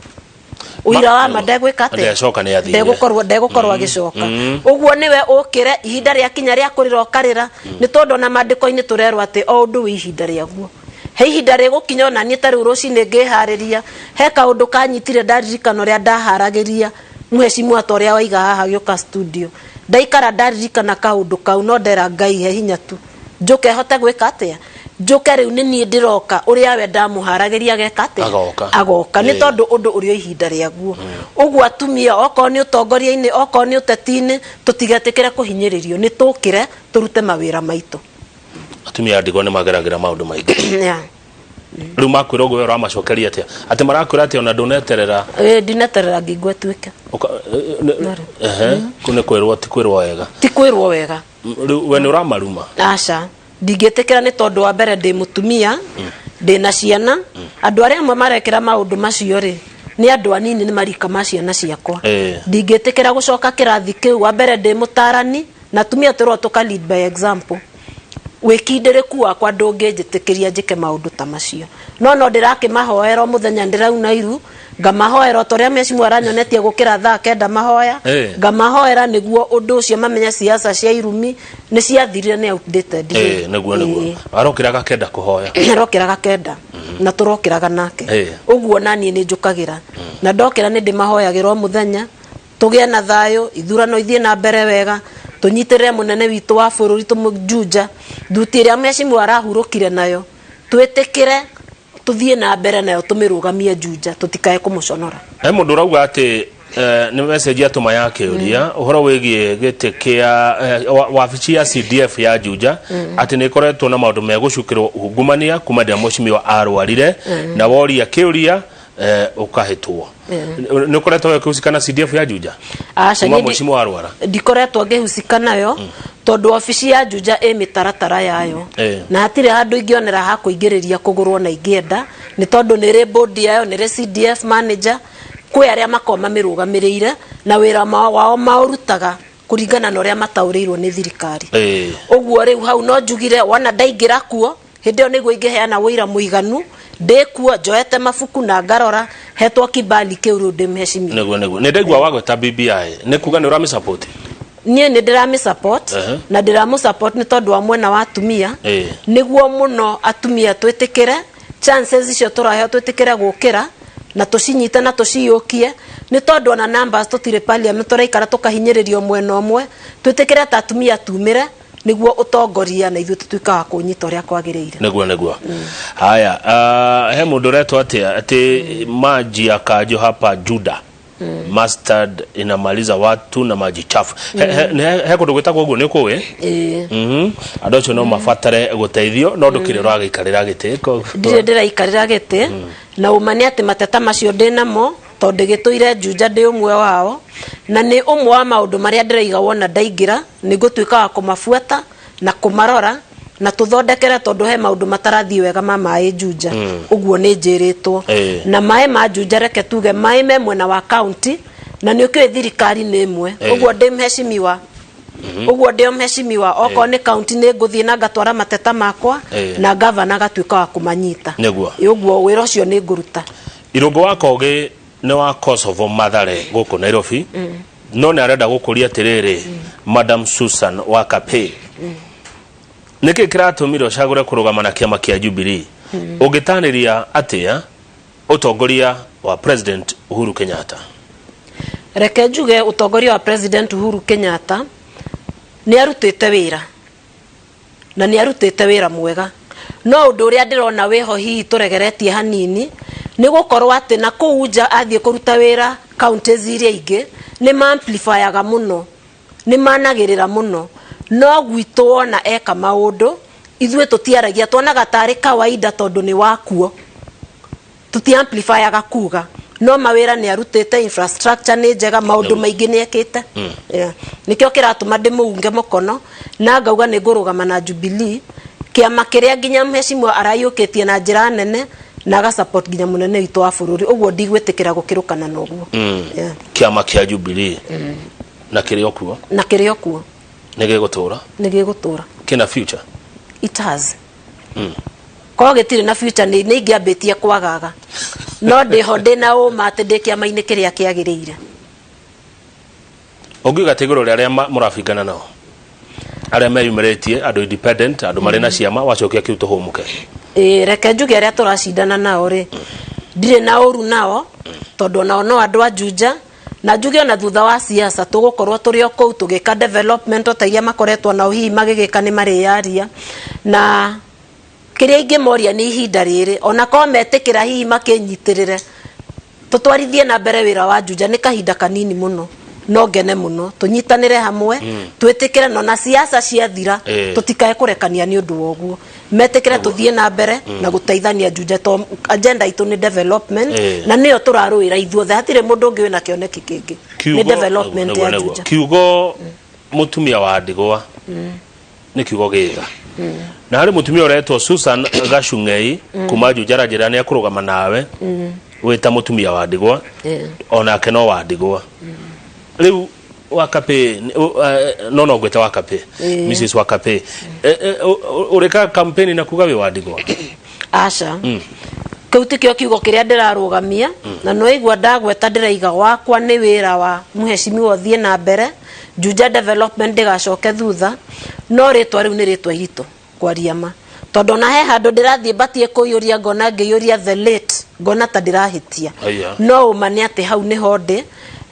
ũira wa ma ndegwĩka atĩa? Ndecoka, nĩ athire. Ndegũkorwo agĩcoka. Ũguo nĩwe ũkĩre ihinda rĩakinya rĩa kũrĩra, ũkarĩra, nĩ tondũ ona maandĩko-inĩ tũrerwo atĩ o ũndũ wĩ ihinda rĩaguo. He ihinda rĩgũkinya ona niĩ ta rĩu rũcinĩ ngĩharĩria, he kaũndũ kanyitire ndaririkana ũrĩa ndaharagĩria mheshimiwa ta ũrĩa waiga haha gĩũka studio. Ndaikara ndaririkana kaũndũ kau, no ndera Ngai he hinya tu njũke hote gwĩka atĩa, njũke rĩu nĩ niĩ ndĩroka, ũrĩa we ndamũharagĩria ageka atĩa? Agoka. Agoka, nĩ tondũ ũndũ ũrĩ o ihinda rĩaguo. Ũguo atumia, okorwo nĩ ũtongoria-inĩ, okorwo nĩ ũteti-inĩ, tũtigetĩkĩre kũhinyĩrĩrio, nĩ tũkĩre tũrute mawĩra maitũ. Atumia a ndigwa nĩ mageragĩra maũndũ maingĩ. Rĩu makwĩra ũguo, we ũramacokeria atĩa, atĩ marakwĩra atĩ ona ndũneterera? Ĩ, ndineterera ngingo ĩtuĩke. Ehe, kũu nĩ kwĩrwo ti kwĩrwo wega. Ti kwĩrwo wega. Rĩu we nĩ ũramaruma? Aca, ndingĩtĩkĩra, nĩ tondũ wa mbere ndĩ mũtumia, ndĩ na ciana. Andũ arĩa amwe marekĩra maũndũ macio rĩ, nĩ andũ anini, nĩ marika ma ciana ciakwa. Ndingĩtĩkĩra gũcoka kĩrathi kĩu. Wa mbere ndĩ mũtarani, na atumia tũrwo tũka lead by example. Wĩkindĩrĩku wakwa ndũngĩnjĩtĩkĩria njĩke maũndũ ta macio, no ndĩrakĩmahoera o mũthenya, ndĩrauna iru. Ngamahoera o ta ũrĩa mheshimiwa aranyonetie gũkĩra thaa 9 mahoya. Ngamahoera nĩguo ũndũ ũcio mamenye siasa cia irumi nĩ ciathirire, nĩ outdated. Nĩguo. Arokĩraga 9 kũhoya? Arokĩraga 9 na tũrokĩraga nake. Ũguo naniĩ nĩ njũkagĩra na ndokĩra nĩ ndĩmahoyagĩra o mũthenya tũgĩe na thayũ, ithurano ithiĩ na mbere wega, tũnyitĩrĩre mũnene witũ wa bũrũri, tũmũjunja thuti ĩrĩa mheshimiwa arahurũkire nayo, twĩtĩkĩre tũthiĩ na mbere nayo, tũmĩrũgamie Juja, tũtikae kũmũconora. He mũndũ ũrauga atĩ nĩ message atũma ya kĩũria ũhoro wĩgiĩ gĩtĩ kĩa wabici ya CDF ya Juja, atĩ nĩ ĩkoretwo na maũndũ megũcukĩrwo ungumania kuma rĩrĩa mheshimiwa arwarire, na woria kĩũria ũkahĩtwo. Nĩ ũkoretwo ũkĩhusika na CDF ya Juja Aca, kuma niĩ mheshimiwa arwara? Ndikoretwo ngĩhusika nayo tondũ obici ya Juja ĩ mĩtaratara yayo na hatirĩ handũ ingĩonera ha kũingĩrĩria kũgũrwo na ingĩenda, nĩ tondũ nĩ rĩ board yayo, nĩ rĩ CDF manager, kwĩ arĩa makoragwo mamĩrũgamĩrĩire na wĩra wao maũrutaga kũringana na ũrĩa mataũrĩirwo nĩ thirikari. Ũguo rĩu hau no njugire wona ndaingĩra kuo, hĩndĩ ĩyo nĩguo ingĩheana ũira mũiganu ndĩ kuo, njoete mabuku na ngarora hetwo kibali kĩu rĩu ndĩ mheshimiwa. Nĩguo nĩ ndaigua wagweta BBI, nĩ kuga nĩ ũramĩ support? Niĩ nĩ ndĩramĩ support na ndĩramũ support nĩ tondũ wa mwena wa atumia. Nĩguo mũno atumia twĩtĩkĩre chances icio tũraheo, twĩtĩkĩre gũkĩra na tũcinyite na tũciyũkie, nĩ tondũ ona numbers tũtirĩ parliament, tũraikara tũkahinyĩrĩrio mwena ũmwe. Twĩtĩkĩre ta atumia tumĩre nĩguo ũtongoria na ithuĩ tũtuĩka wa kũnyita ũrĩa kwagĩrĩire. Nĩguo. Haya, he mũndũ ũretwo atĩa atĩ maji ya kanjo hapa Juda mustard inamaliza watu na maji chafu. He kũndũ gwĩtagwo ũguo, nĩ ũkũĩ? Ĩĩ. Andũ acio no mabatare gũteithio, no ndũkĩrĩ ũragĩikarĩra gĩtĩ Ndirĩ ndĩraikarĩra gĩtĩ, na ũma nĩ atĩ mateta macio ndĩ namo tondũ gĩtũire Juja ndĩ ũmwe wao, na nĩ ũmwe wa maũndũ marĩa ndĩraiga wona ndaingĩra nĩ ngũtuĩka wa kũmabuata na kũmarora na tũthondekere, tondũ he maũndũ matarathiĩ wega ma maĩ Juja. Ũguo nĩ njĩrĩtwo. Na maĩ ma Juja, reke tuge maĩ me mwena wa county, na nĩ ũkĩũĩ thirikari nĩ ĩmwe. Ũguo ndĩ mheshimiwa, ũguo ndĩ o mheshimiwa, okorwo nĩ county nĩ ngũthiĩ na ngatwara mateta makwa na gavana agatuĩka wa kũmanyita. Ũguo wĩra ũcio nĩ ngũruta. Irũngũ wa Kogĩ nĩ wa Kosovo Mathare gũkũ Nairobi, no nĩ arenda gũkũria atĩrĩrĩ, Madam Susan Wakape, nĩkĩ kĩratũmire ũcagũre kũrũgama na kĩama kĩa Jubilee? Ũngĩtanĩria atĩa ũtongoria wa President Uhuru Kenyatta? Reke njuge ũtongoria wa President Uhuru Kenyatta nĩ arutĩte wĩra na nĩ arutĩte wĩra mwega, no ũndũ ũrĩa ndĩrona wĩho hihi tũregeretie hanini nĩ gũkorwo atĩ na kũu nja athiĩ kũruta wĩra counties iria ingĩ nĩ ma-amplifyaga mũno, nĩ managĩrĩra mũno, no gwitũ wona eka maũndũ ithuĩ tũtiaragia, tuonaga tarĩ kawaida tondũ nĩ wakuo, tũti-amplifyaga kuga, no mawĩra nĩ arutĩte, infrastructure nĩ njega, maũndũ maingĩ nĩ ekĩte. Yeah. Nĩkĩo kĩratũma ndĩmũunge mũkono na ngauga nĩ ngũrũgama na Jubilee, kĩama kĩrĩa nginya mheshimiwa araiyũkĩtie na njĩra nene na aga support nginya mũnene witũ wa bũrũri. Ũguo ndigwĩtĩkĩra gũkĩrũkana na ũguo. Yeah. Kĩama kĩa Jubilee na kĩrĩ o kuo? Na kĩrĩ o kuo. Nĩ gĩgũtũra? Nĩ gĩgũtũra. Kĩna future? It has. Korwo gĩtirĩ na future nĩ ingĩambĩtie kwagaga, no ndĩho ndĩna ũma atĩ ndĩ kĩama-inĩ kĩrĩa kĩagĩrĩire. Ũngiuga atĩ igũrũ rĩa arĩa mũrabingana nao, arĩa meyumĩrĩtie, andũ independent, andũ marĩ na ciama, wacokia kĩu tũhũmũke? Ĩĩ, reke njuge arĩa tũracindana nao rĩ, ndirĩ na ũru nao tondũ onao no andũ a Juja, na njuge ona thutha wa siasa tũgũkorwo tũrĩ o kũu tũgĩka development o ta iria makoretwo nao hihi magĩgĩka, nĩ marĩyaria. Na kĩrĩa ingĩmoria nĩ ihinda rĩrĩ ona korwo metĩkĩra hihi makĩnyitĩrĩre tũtwarithie na mbere wĩra wa Juja, nĩ kahinda kanini mũno, no ngene mũno tũnyitanĩre hamwe, twĩtĩkĩre no na siasa ciathira tũtikae kũrekania nĩ ũndũ wa ũguo, metĩkĩre tũthiĩ na mbere na gũteithania Juja to agenda itũ nĩ development na nĩyo tũrarũĩra ithuothe, hatirĩ mũndũ ũngĩ wĩna kĩoneki kĩngĩ, nĩ development ya Juja. Kiugo mũtumia wa ndigwa nĩ kiugo gĩga, na harĩ mũtumia ũretwo Susan Gacung'ei kuma Juja aranjĩra nĩ ekũrũgama nawe wĩ ta mũtumia wa ndigwa. Onake no wa ndigwa rĩu Wakapĩ, no ngwĩte Wakapĩ. Mrs Wakapĩ, ũrĩka campaign na kuga wĩ wa ndigwa? Aca. Kĩu tikĩo kiugo kĩrĩa ndĩrarũgamia, na nĩwaigua ndagweta ndĩraiga wakwa nĩ wĩra wa mheshimiwa ũthiĩ na mbere, Juja development ndĩgacoke thutha, no rĩtwa rĩu nĩ rĩtwa iritũ kwaria ma, tondũ ona he handũ ndĩrathiĩ mbatie kũiyũria ngona ngĩiyũria the late ngona ta ndĩrahĩtia. Aya. No ũma nĩ atĩ hau nĩho ndĩ,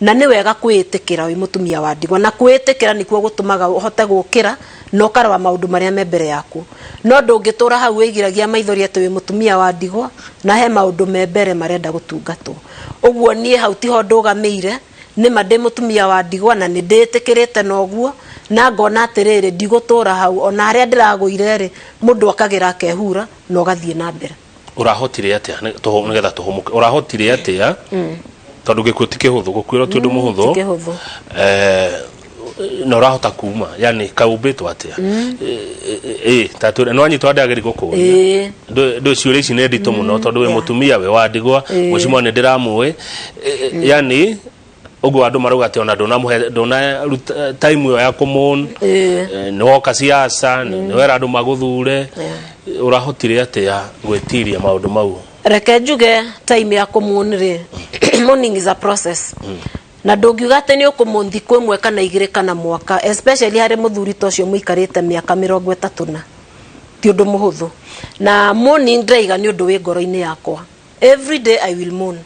na nĩ wega kwĩĩtĩkĩra wĩ mũtumia wa ndigwa, na kwĩĩtĩkĩra nĩkuo gũtũmaga ũhote gũkĩra na ũkarora maũndũ marĩa me mbere yaku. No ndũngĩtũra hau wĩgiragia maithori atĩ wĩ mũtumia wa ndigwa na he maũndũ me mbere marenda gũtungatwo. Ũguo niĩ hau tiho ndũgamĩire, nĩma ndĩ mũtumia wa ndigwa na nĩ ndĩĩtĩkĩrĩte na ũguo, na ngona atĩrĩrĩ, ndigũtũra hau, ona harĩa ndĩragũire rĩ, mũndũ akagĩra akehura na ũgathiĩ na mbere. Ũrahotire atĩa nĩgetha tũhũmũke, ũrahotire atĩa tondũ gĩkuũ ti kĩhũthũ, gũkuĩrwo ti ũndũ mũhũthũ? Ti kĩhũthũ. Na ũrahota kuma, yani kaũmbĩtwo atĩa? Ta twĩre, nĩ wanyitwo ndagĩrĩ gũkũria. Ndũ ciũria ici nĩ nditũ mũno tondũ wĩ mũtumia wĩ wa ndigwa, mheshimiwa nĩ ndĩramũĩ. Yani ũguo andũ marauga atĩ ona ndũnamũhe, ndũnaruta time ĩyo ya kũmũn, nĩ woka siasa, nĩ wera andũ magũthure. Ũrahotire atĩa gwĩtiria maũndũ mau? Reke njuge time ya kũmũn rĩ, mourning is a process, na ndũngiuga atĩ nĩ ũkũmũn thikũ ĩmwe kana igĩrĩ kana mwaka, especially harĩ mũthuri ta ũcio mũikarĩte mĩaka 30, na ti ũndũ mũhũthũ. Na mourning ndĩraiga nĩ ũndũ wĩ ngoro-inĩ yakwa. Every day I will mourn.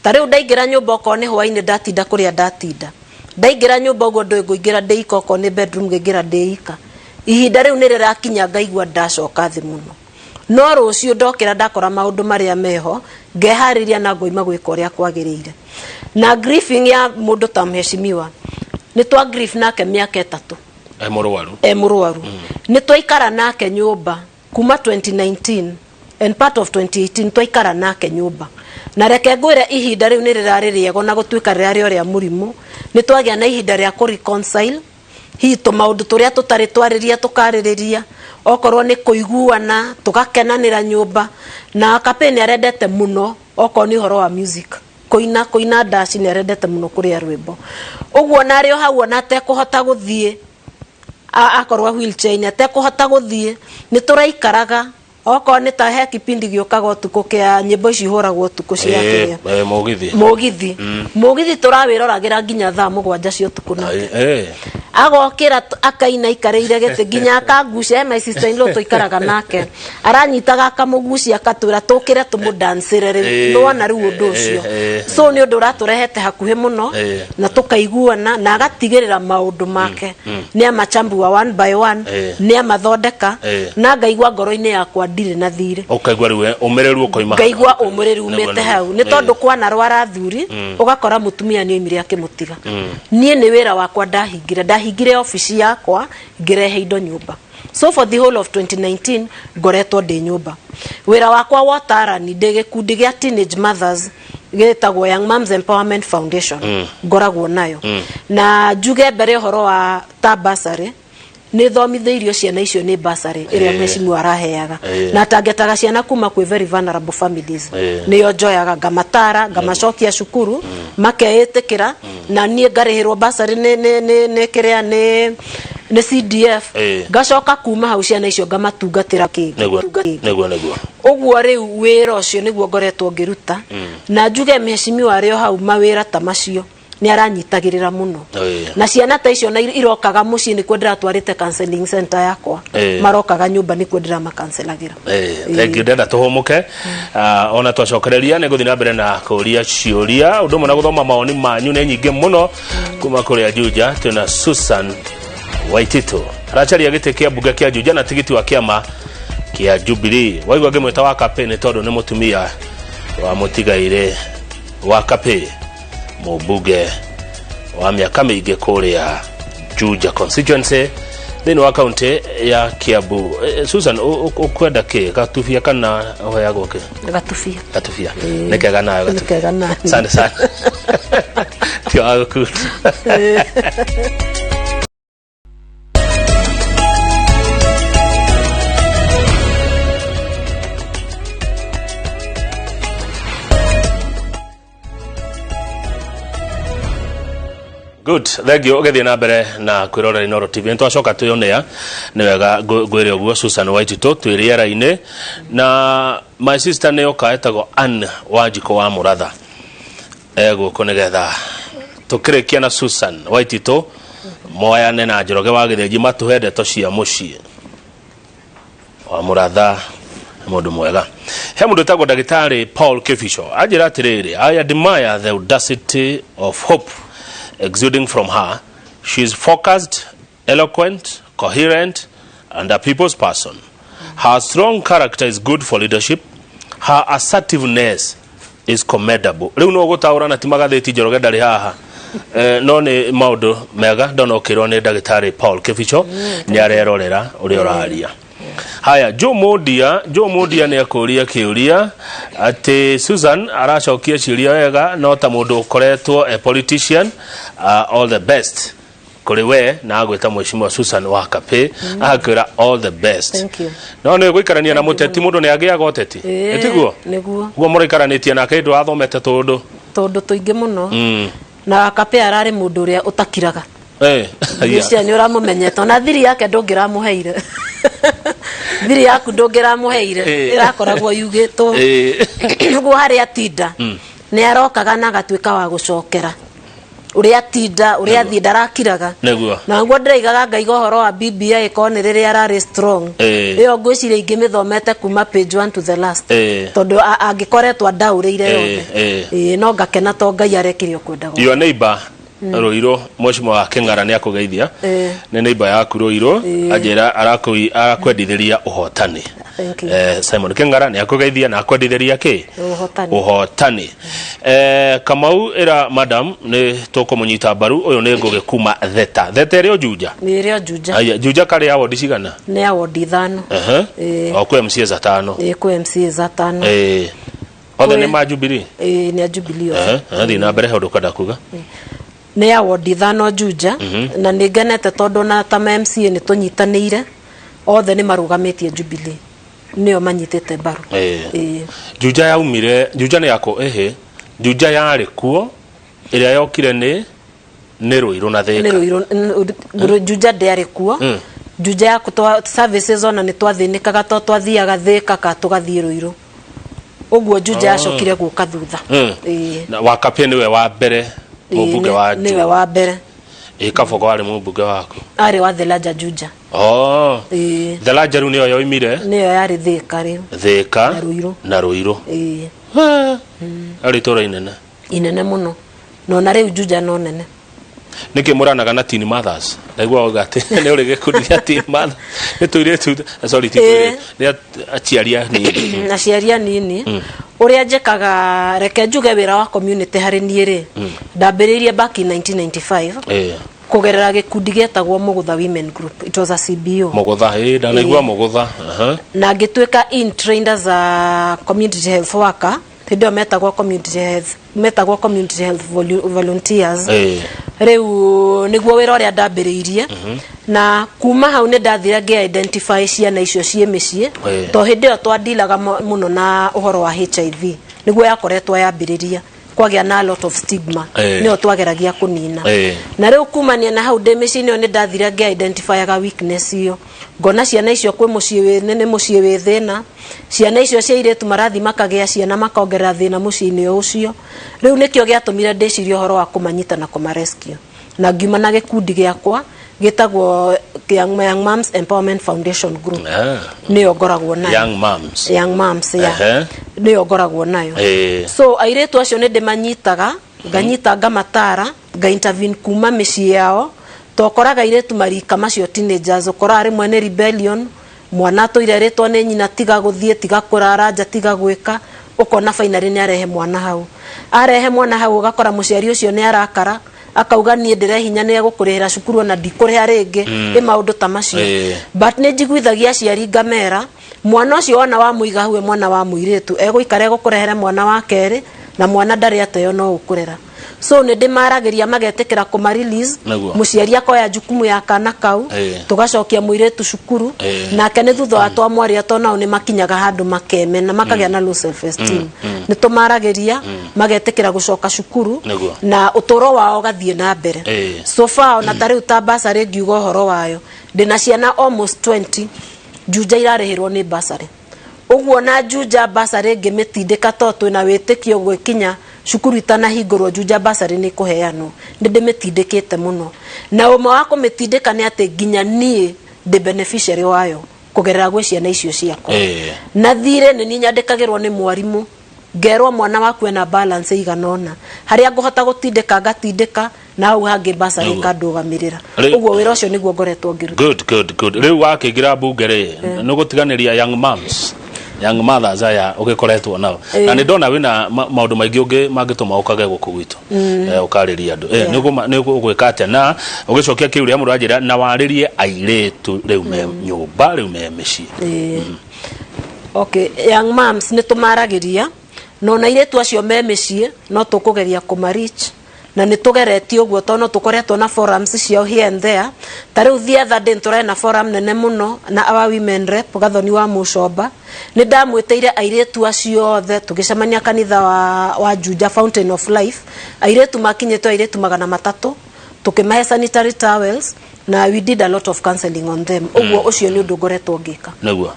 Ta rĩu ndaingĩra nyũmba, okorwo nĩ hwainĩ, ndatinda kũrĩa ndatinda, ndaingĩra nyũmba ũguo ndũĩ ngũingĩra ndĩ ika, okorwo nĩ bedroom ngũingĩra ndĩ ika. Ihinda rĩu nĩ rĩrakinya ngaigua ndacoka thĩ mũno, no rũciũ ndokĩra ndakora maũndũ marĩa meho ngeharĩria na ngoima gwĩka ũrĩa kwagĩrĩire. Na grieving ya mũndũ ta mheshimiwa, nĩ twa grief nake mĩaka 3. E mũrwaru. E mũrwaru. Nĩ twaikara nake nyũmba kuma 2019 and part of 2018, twaikara nake nyũmba. Na reke ngwĩre, ihinda rĩu nĩ rĩrarĩ rĩega, ona gũtuĩka rĩrarĩ o rĩa mũrimũ. Nĩ twagĩa na ihinda rĩa kũ reconcile hihi tũmaũndũ tũrĩa tũtarĩ twarĩria, tũkarĩrĩria, okorwo nĩ kũiguana, tũgakenanĩra nyũmba. Na Kapĩ nĩ arendete mũno okorwo nĩ ũhoro wa music, kũina, kũina ndaci, nĩ arendete mũno kũrĩa rwĩmbo ũguo. Na arĩ o hau, ona atekũhota gũthiĩ, akorwo wheelchair-inĩ, atekũhota gũthiĩ, nĩ tũraikaraga, okorwo nĩ ta he kipindi gĩũkaga ũtukũ kĩa nyĩmbo ici ihũragwo ũtukũ cia kĩrĩa. Mũgithi. Mũgithi, mũgithi tũrawĩroragĩra nginya thaa 7 cia ũtukũ nake agokĩra, akaina aikarĩire gĩtĩ nginya akangucia. My sister in law tũikaraga nake aranyitaga akamũgucia, akatwĩra tũkĩre tũmũdancĩre rĩu. Nĩwona rĩu ũndũ ũcio? So nĩ ũndũ ũratũrehete hakuhĩ mũno na tũkaiguana, na agatigĩrĩra maũndũ make nĩ amachambua one by one, nĩ amathondeka, na ngaigua ngoro-inĩ yakwa ndirĩ na thirĩ. Ũkaigua rĩu ũmĩrĩru ũkoima. Ngaigua ũmĩrĩru umĩte hau, nĩ tondũ kwanarwara athuri ũgakora mũtumia nĩ oimire akĩmũtiga. Niĩ nĩ wĩra wakwa ndahingire, ndahingire obici yakwa ngĩrehe indo nyũmba. So for the whole of 2019 ngoretwo ndĩ nyũmba. Wĩra wakwa wa ũtarani, ndĩ gĩkundi gĩa teenage mothers gĩtagwo Young Moms Empowerment Foundation, ngoragwo nayo. Na njuge mbere ũhoro wa ta bursary, nĩ thomithĩirio ciana icio nĩ bursary ĩrĩa mheshimiwa araheaga, na tangetaga ciana kuma kwĩ very vulnerable families. Nĩyo njoyaga ngamatara, ngamacokia cukuru, makeĩtĩkĩra, na niĩ ngarĩhĩrwo bursary nĩ kĩrĩa nĩ CDF. Ngacoka kuma hau ciana icio ngamatungatĩra kĩngĩ. Nĩguo nĩguo nĩguo. Ũguo rĩu wĩra ũcio nĩguo ngoretwo ngĩruta, na njuge mheshimiwa arĩ o hau mawĩra ta macio nĩ aranyitagĩrĩra mũno. Na ciana ta icio na irokaga mũciĩ, nĩkuo ndĩratwarĩte counseling center yakwa. Marokaga nyũmba, nĩkuo ndĩramakancelagĩra. Thank you. Ndenda tũhũmũke. Ona twacokereria nĩ ngũthiĩ na mbere na kũria ciũria, ũndũ ũmwe na gũthoma mawoni manyu nĩ nyingĩ mũno kuma kũrĩa Juja. Twĩna Susan Waititu aracaria gĩtĩ kĩa mbunge kĩa Juja na tigiti wa kĩama kĩa Jubilee. Waigua ngĩmwĩta wa Kapĩ nĩ tondũ nĩ mũtumia wa mũtigairĩ wa Kapĩ, mũmbunge wa mĩaka mĩingĩ kũrĩa Juja constituency thĩinĩ wa kaunti ya Kiambu. Susan, ũkwenda kĩ, gatubia kana ũheagwo kĩ? Gatubia. Gatubia nĩ kega nayo. Nĩ kega nayo. Asante sana, tio wa gũkunda. Good, thank you. Ũgĩthiĩ na mbere na kwĩrorera Inooro TV. Nĩ twacoka twĩonea nĩ wega ngwĩre ũguo Susan Waititũ twĩ rĩera-inĩ na my sister nĩ oka etagwo Ann Wanjikũ wa Mũratha egũkũ nĩgetha tũkĩrĩkia na Susan Waititũ moyane na Njoroge wa Gĩthĩnji matũhe ndeto cia mũciĩ wa Mũratha nĩ mũndũ mwega. He mũndũ wĩtagwo ndagĩtarĩ Paul Kibicho anjĩra atĩrĩrĩ, I admire the audacity of hope exuding from her. She is focused, eloquent, coherent and a people's person. Her strong character is good for leadership. Her assertiveness is commendable. Rĩu no gũtaũra na ti magathĩti Njoroge ndarĩ haha. No nĩ maũndũ mega ndona ũkĩrwo nĩ ndagĩtarĩ Paul Kibicho nĩ arerorera ũrĩa ũraria. Haya, Joe Mundia, Joe Mundia nĩ ekũria kĩũria atĩ Susan aracokia ciũria wega no ta mũndũ ũkoretwo a politician, all the best kũrĩ we na agwĩta mheshimiwa Susan wa Kapĩ agakwĩra all the best. Thank you. No nĩ gũikarania na mũteti mũndũ nĩ agĩaga ũteti. Ĩtiguo? Nĩguo. Guo mũraikaranĩtie nake hĩndĩ wathomete tũndũ. Tũndũ tũingĩ mũno. Na Wakapĩ ararĩ mũndũ ũrĩa ũtakiraga. Ngwĩciria nĩ ũramũmenyete ona thiri yake ndũngĩramũheire thiri yaku ndũngĩramũheire ĩrakoragwo yugĩtwo ũguo harĩa atinda nĩ arokaga na agatuĩka wa gũcokera ũrĩa atinda ũrĩa athiĩ ndarakiraga. Nĩguo. Na guo ndĩraigaga ngaiga ũhoro wa BBI ĩkorwo nĩ rĩrĩa ararĩ strong ĩyo ngwĩciria ingĩmĩthomete kuma page 1 to the last tondũ angĩkoretwo andaũrĩire yothe. No ngakena to Ngai arekire ũkwenda gwake. Your neighbor Ruiru mheshimiwa wa King'ara nĩ akũgeithia. Nĩ neighbor yaku Ruiru anjĩra arakwendithĩria ũhotani. Thank you. Simon King'ara nĩ akũgeithia na akwendithĩria kĩ? Ũhotani. Ũhotani. Kamau ĩra madam nĩ tũkũmũnyita mbaru ũyũ nĩ Ngũgĩ kuma Theta. Theta ĩrĩ o Juja? Nĩ ĩrĩ o Juja. Aya, Juja karĩ ya wodi cigana? Nĩ ya wodi 5. O kwĩ MCAs atano. Ĩĩ, kwĩ MCAs atano. Othe nĩ ma Jubilee? Ĩĩ, nĩ a Jubilee othe. Thiĩ na mbere he ũndũ ũkwenda kuga. Nĩ ya wodi 5 Juja na nĩ ngenete tondũ na ta ma MCA nĩ tũnyitanĩire othe nĩ marũgamĩtie Jubilee nĩo manyitĩte mbaru. Juja yaumire, Juja nĩ yako ĩhĩ, Juja yarĩ kuo ĩrĩa yokire nĩ Ruiru na Thika. Nĩ Ruiru, Juja ndĩarĩ kuo. Juja ya services ona nĩ twathĩnĩkaga to twathiaga Thika ka tũgathiĩ Ruiru. Ũguo Juja yacokire gũka thutha. Na Wakapĩ nĩwe wa mbere mũmbunge wa Nĩwe wa mbere. Kabogo arĩ mũmbunge waku? Arĩ wa Thelaja Juja. Thelaja rĩu nĩyo yoimire? Nĩyo yarĩ Thika rĩu. Thika na Ruiru. Na Ruiru. Arĩ itũũra inene. Inene mũno. No na rĩu Juja no nene. Nĩkĩ mũranaga na teen mothers? Ndaigua wauga atĩ nĩ ũrĩ gĩkundi gĩa teen mothers. Nĩ tũirĩtu, sorry, ti tũirĩtu, nĩ aciari anini. Aciari anini. Ũrĩa njĩkaga, reke njuge wĩra wa community harĩ niĩ rĩ, ndambĩrĩirie back in 1995 kũgerera gĩkundi gĩetagwo Mũgũtha Women Group. It was a CBO. Mũgũtha, ndanaigua Mũgũtha. Na ngĩtuĩka in trained as a community health worker. Hĩndĩ ĩyo metagwo community health, metagwo community health volunteers. Rĩu nĩguo wĩra ũrĩa ndambĩrĩirie na kuma hau nĩ ndathire ngĩ identify ciana icio ciĩ mĩciĩ to hĩndĩ ĩyo twandilaga mũno na ũhoro wa HIV nĩguo yakoretwo yambĩrĩria kwagĩa na a lot of stigma nĩyo twageragia kũnina. Na rĩu kumania na hau ndĩ mĩciĩ-inĩ ĩyo nĩ ndathire ngĩ identifyaga weakness ĩyo ngona ciana icio kwĩ mũciĩ wĩ nĩ mũciĩ wĩ thĩna ciana icio cia airĩtu marathiĩ makagĩa ciana makongerera thĩna mũciĩ-inĩ o ũcio rĩu nĩkĩo gĩatũmire ndĩcirie ũhoro wa kũmanyita na kũma rescue na ngiuma na gĩkundi gĩakwa gĩtagwo Young Moms Empowerment Foundation Group. Nĩyo ngoragwo nayo. Young Moms. Young Moms, yeah. Nĩyo ngoragwo nayo. So airĩtu acio nĩ ndĩmanyitaga nganyita ngamatara nga intervene kuma mĩciĩ yao tokoraga airĩtu marika macio teenagers ũkoraga rĩmwe nĩ rebellion mwana atũire rĩtwo nĩ nyina tiga gũthiĩ tiga kũrara nja tiga gwĩka ũkona finally nĩ arehe mwana hau arehe mwana hau ũgakora mũciari ũcio nĩ arakara akauga niĩ ndĩrehinya nĩ egũkũrĩhĩra cukuru ona ndikũrĩha rĩngĩ ĩ maũndũ ta macio. But nĩ njiguithagia aciari ngamera mwana ũcio wona wamũiga hau e mwana wa mũirĩtu egũikara egũkũrehere mwana wa kerĩ Na mwana ndarĩ ateo no ũkũrera. So nĩ ndĩmaragĩria magetĩkĩra kũma release. Mũciari akoya jukumu ya kana kau. Tũgacokia mũirĩtu cukuru. Nake nĩ thutha wa twamwaria, to nao nĩ makinyaga handũ makemena, makagĩa na low self esteem. Nĩ tũmaragĩria magetĩkĩra gũcoka cukuru na ũtũro wao ũgathiĩ na mbere. So far, ona ta rĩu ta basarĩ ngiuga ũhoro wayo, ndĩna ciana almost 20 Juja irarĩhĩrwo nĩ basarĩ. Ũguo na Juja basarĩ ngĩmĩtindĩka to twĩna wĩtĩkio gwĩkinya cukuru itanahingũrwo Juja basarĩ nĩ kũheanwo. Nĩ ndĩmĩtindĩkĩte mũno, na ũmwe wa kũmĩtindĩka nĩ atĩ nginya niĩ ndĩ beneficiary wayo kũgerera gwĩ ciana icio ciakwa. Na thirĩ nĩ niĩ nyandĩkagĩrwo nĩ mwarimũ, ngerwo mwana waku ena balance ĩigana ũna, harĩa ngũhota gũtindĩka ngatindĩka, na hau hangĩ basarĩ ĩkandũgamĩrĩra. Ũguo wĩra ũcio nĩguo ngoretwo ngĩruta. Good, good, good. Rĩu wakĩingĩra mbunge rĩ, nĩ gũtiganĩria young moms, young mothers aya ũgĩkoretwo nao, na nĩ ndona wĩna maũndũ maingĩ ũngĩ mangĩtũma ũkage gũkũ gwitũ ũkarĩria andũ. Nĩ ũgwĩka atĩa na ũgĩcokia kĩũria mũndũ anjĩra na warĩrie airĩtu rĩu me nyũmba, rĩu me mĩciĩ? Okay, young moms nĩ tũmaragĩria, na ona airĩtu acio me mĩciĩ no tũkũgeria kũma reach, na nĩ tũgeretie ũguo tondũ no tũkoretwo na forums ciao here and there. Ta rĩu the other day tũrarĩ na forum nene mũno na our women rep Gathoni wa Mũcomba. Nĩ ndamwĩtĩire airĩtu acio othe, tũgĩcemania kanitha wa Juja Fountain of Life. Airĩtu makinyĩte airĩtu 300, tũkĩmahe sanitary towels na we did a lot of counseling on them. Ũguo ũcio nĩ ũndũ ngoretwo ngĩka. Nĩguo.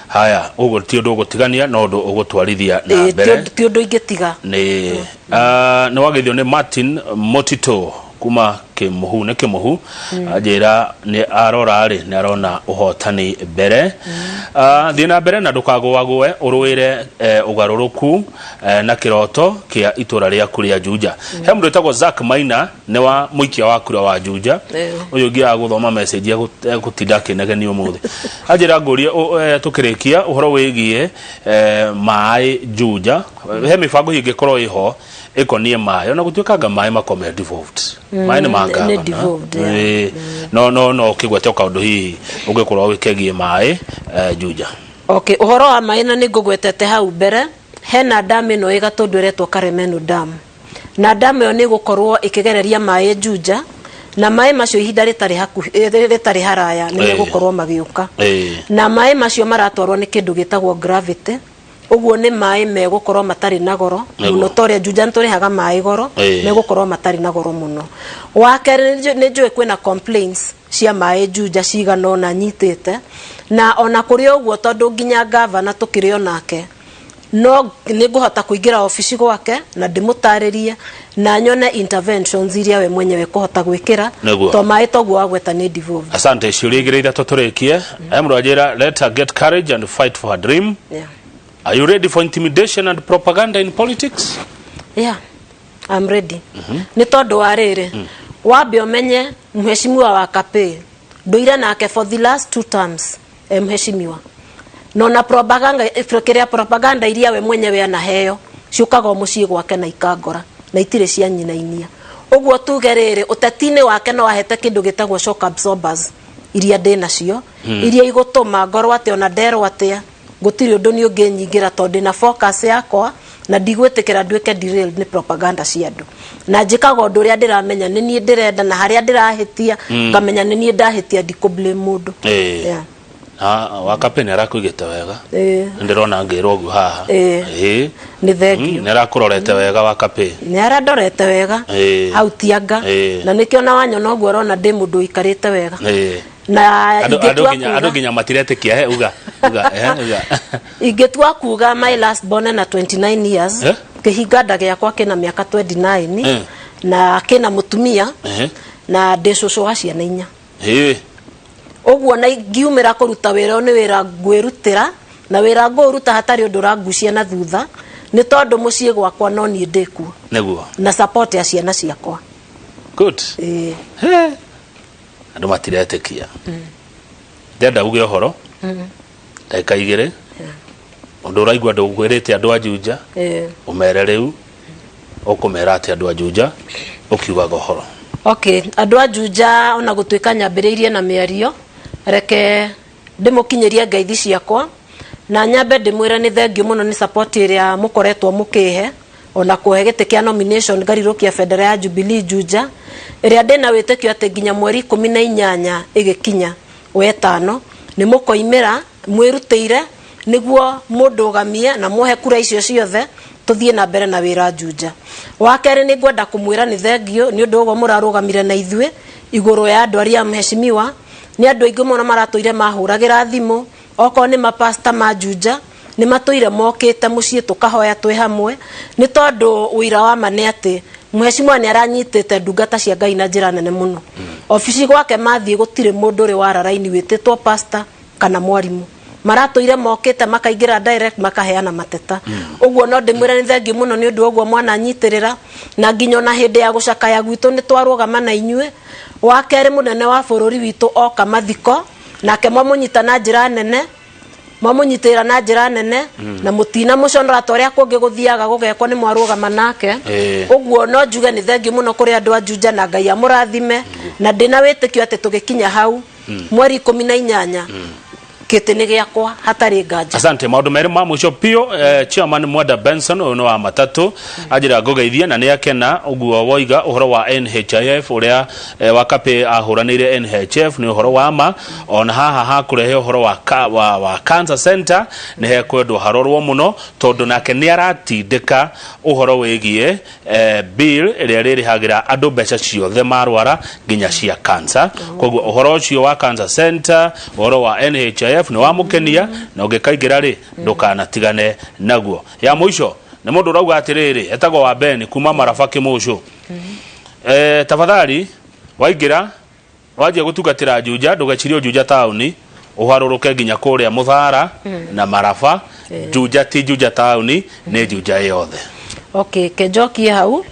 Haya, ũguo ti ũndũ ũgũtigania, no ũndũ ũgũtwarithia na mbere. Ti ũndũ ingĩtiga. Nĩ wageithio nĩ Martin Motito kuma Kĩmũhu, nĩ Kĩmũhu. Anjĩra nĩ arora rĩ, nĩ arona ũhotani mbere. Thiĩ na mbere na ndũkagũagũe, ũrũĩre ũgarũrũku na kĩroto kĩa itũra rĩaku rĩa Juja. He mũndũ wĩtagwo Zack Maina, nĩ wa mũikia wa kura wa Juja. Ũyũ ũngĩaga gũthoma message egũtinda akĩnegenia ũmũthĩ. Anjĩra ngũrie tũkĩrĩkia ũhoro wĩgiĩ maĩ Juja, he mĩbango hihi ĩngĩkorwo ĩho ĩkoniĩ maĩ, ona gũtuĩka anga maĩ makorwo me devolved, maĩ nĩ ma nĩ gavana. Devolved, yeah. Ĩĩ. No ũkĩgwete o kaũndũ hihi ũngĩkorwo wĩkegiĩ maĩ Juja. Okay, ũhoro wa maĩ, na nĩ ngũgwetete hau mbere, hena dam ĩno ĩ Gatũndũ ĩretwo Karemenu Dam, na dam ĩyo nĩ ĩgũkorwo ĩkĩgereria maĩ Juja, na maĩ macio ihinda rĩtarĩ hakuhĩ, rĩtarĩ haraya nĩ megũkorwo magĩũka. Na maĩ macio maratwarwo nĩ kĩndũ gĩtagwo gravity. Ũguo nĩ maĩ megũkorwo matarĩ na goro mũno, ta ũrĩa Juja nĩ tũrĩhaga maĩ goro. Megũkorwo matarĩ na goro mũno. Wa kerĩ, nĩ njũĩ kwĩna complaints cia maĩ Juja cigana ũna nyitĩte, na ona kũrĩ ũguo, tondũ nginya gavana tũkĩrĩ onake, no nĩ ngũhota kũingĩra obici gwake na ndĩmũtarĩrie na nyone interventions iria we mwenyewe kũhota gwĩkĩra. To maĩ toguo wagweta nĩ devolved. Asante. Ciũria igĩrĩ ithatũ tũrĩkie. He mũndũ anjĩra, let her get courage and fight for her dream. Are you ready for intimidation and propaganda in politics? Yeah, I'm ready. Nĩ tondũ wa rĩrĩ, wambe ũmenye mheshimiwa wa Kapĩ ndũire nake for the last two terms, mheshimiwa, no na propaganda kĩrĩa propaganda iria we mwenyewe anaheo ciũkaga o mũciĩ gwake na ikangora na itirĩ cia nyinainia. Ũguo tuge rĩrĩ, ũteti-inĩ wake no ahete kĩndũ gĩtagwo shock absorbers iria ndĩ nacio, iria igũtũma ngorwo atĩ ona nderwo atĩa gũtirĩ ũndũ nĩ ũngĩnyingĩra, tondũ ndĩna focus yakwa na ndigwĩtĩkĩra nduĩke derailed nĩ propaganda cia andũ, na njĩkaga ũndũ ũrĩa ndĩramenya nĩ niĩ ndĩrenda, na harĩa ndĩrahĩtia ngamenya nĩ niĩ ndahĩtia, ndikũ blame mũndũ. Yeah. Na wakapĩ nĩ arakũigĩte wega. Nĩ ndĩrona ngĩrwo ũguo haha. Nĩ thengiũ. Nĩ arakũrorete wega wakapĩ. Nĩ arandorete wega hau tianga. Na nĩkĩo na wanyona ũguo ũrona ndĩ mũndũ ũikarĩte wega na Andũ ingĩtua andũ nginya matiretĩkia. He uga uga, uga. Ingĩtua kuga my last born na 29 years. Kĩhinga nda gĩakwa kĩna mĩaka 29 na kĩna mũtumia na ndĩ cũcũ wa ciana 4. Ũguo na ingiumĩra kũruta wĩra ũyũ, nĩ wĩra ngwĩrutĩra, na wĩra ngũũruta hatarĩ ũndũ ũrangucia na thutha, nĩ tondũ mũciĩ gwakwa no niĩ ndĩkuo na support ya ciana ciakwa. Good. Andũ matiretĩkia. Ndĩrenda uge ũhoro ndagĩka 2, ũndũ ũraigua ndũkwĩrĩte andũ a Juja. Ũmere rĩu ũkũmera atĩ andũ a Juja ũkiugaga ũhoro. Okay, andũ a Juja, ona gũtuĩka nyambĩrĩirie na mĩario, reke ndĩmũkinyĩrie ngeithi ciakwa na nyambe ndĩmwĩre nĩ thengiũ mũno nĩ support ĩrĩa mũkoretwo mũkĩhe. Ona kũhe gĩtĩ kĩa nomination ngarirũkia bendera ya Jubilee Juja, ĩrĩa ndĩna wĩtĩkio atĩ nginya mweri 18 ĩgĩkinya wetano nĩ mũkoimĩra mwĩrutĩire nĩguo mũndũgamie na muhe kura icio ciothe tũthiĩ na mbere na wĩra Juja. Wa kerĩ, nĩ ngwenda kũmwĩra nĩ thengio nĩ ũndũ ũguo mũrarũgamire na ithuĩ igũrũ ya andũ arĩa mheshimiwa. Nĩ andũ aingĩ mũno maratũire mahũragĩra thimũ, okorwo nĩ mapasta ma Juja nĩ matũire mokĩte mũciĩ tũkahoya twĩ hamwe, nĩ tondũ ũira wa ma nĩ atĩ mheshimiwa nĩ aranyitĩte ndungata cia Ngai na njĩra nene mũno. Obici gwake mathiĩ gũtirĩ mũndũ ũrĩ wara raini wĩtĩtwo pastor kana mwarimũ, maratũire mokĩte makaingĩra direct makaheana mateta. Ũguo no ndĩmwĩre nĩ thengiũ mũno nĩ ũndũ wa ũguo mwananyitĩrĩra, na nginya ona hĩndĩ ya gũcakaya gwitũ nĩ twarũgama na inyuĩ. Wa kerĩ, mũnene wa bũrũri witũ oka mathiko nake mwamũnyita na njĩra nene, mwamũnyitĩrĩra na njĩra nene na mũtina mũconora ta ũrĩa kũngĩ gũthiaga gũgekwo, nĩ mwarũgama nake. Ũguo no njuge nĩ thengiũ mũno kũrĩ andũ a Juja na Ngai amũrathime, na ndĩna wĩtĩkio atĩ tũgĩkinya hau mweri 18 kĩtĩ nĩ gĩakwa hatarĩ nganja. Asante. Maundu merĩ ma mũico biũ, chairman Mwenda Benson ũyũ nĩ wa matatũ anjĩra ngũgeithie na nĩ akena ũguo woiga ũhoro wa NHIF ũrĩa Wakapĩ ahũranĩire NHIF nĩ ũhoro wa ma. Ona haha hakũrehe ũhoro wa cancer center nĩ hekwendwo harorwo mũno, tondũ nake nĩ aratindĩka ũhoro wĩgiĩ bill ĩrĩa ĩrĩrĩhagĩra andũ mbeca ciothe marwara nginya cia cancer. Koguo ũhoro ũcio wa cancer center, ũhoro wa NHIF nĩ wamũkenia, na ũngĩkaingĩra rĩ ndũkanatigane naguo. Ya mũico nĩ mũndũ ũrauga atĩrĩrĩ, etagwo wa Ben kuma Maraba Kĩmũcũ, tafadhali waingĩra wanjia gũtungatĩra Juja ndũgecirie o Juja taũni, ũharũrũke nginya kũrĩa Mũthara na Maraba. Juja ti Juja taũni, nĩ Juja yothe. Okay, kenjokie hau.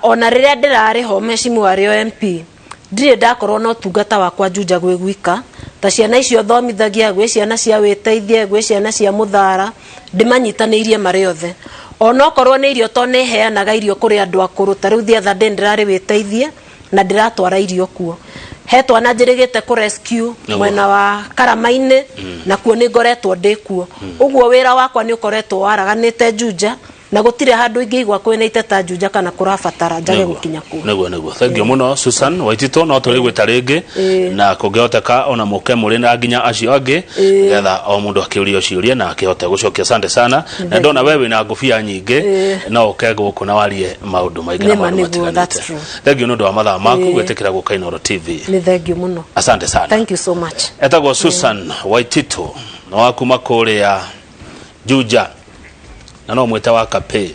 Ona rĩrĩa ndĩrarĩ ho mheshimiwa arĩ o MP, ndirĩ ndakorwo na ũtungata wakwa Juja gwĩ gwika ta ciana icio thomithagia, gwĩ ciana cia wĩteithie, gwĩ ciana cia mũthara, ndĩmanyitanĩirie marĩ othe, onokorwo nĩ irio, to nĩ heanaga irio kũrĩ andũ akũrũ. Ta rĩu the other day ndĩrarĩ wĩteithie na ndĩratwara irio kuo, he twana njĩrĩgĩte kũ rescue mwena wa Karama-inĩ, na kuo nĩ ngoretwo ndĩ kuo. Ũguo wĩra wakwa nĩ ũkoretwo waraganĩte Juja, na gũtirĩ handũ ingĩigua kwĩna iteta Juja kana kũrabatara njage gũkinya kuo. Nĩguo, thank you mũno Susan Waititũ, no tũrĩ gwĩta rĩngĩ na kũngĩhoteka ona mũke mũrĩ na nginya acio angĩ nĩgetha o mũndũ akĩũrio ciũria na akĩhote gũcokia. Asante sana, na ndona we wĩna ngũbia nyingĩ, no ũke gũkũ na warie maũndũ maingĩ na Nĩma, maũndũ nĩguo, that's matiganĩte. true. Thank you nĩ ũndũ wa mathaa maku gwĩtĩkĩra gũka Inooro TV. Nĩ thengiũ mũno. Asante sana. Thank you so much. Etagwo Susan Waititũ na wa kuma kũrĩa Juja, na no mwĩte wa Kapĩ,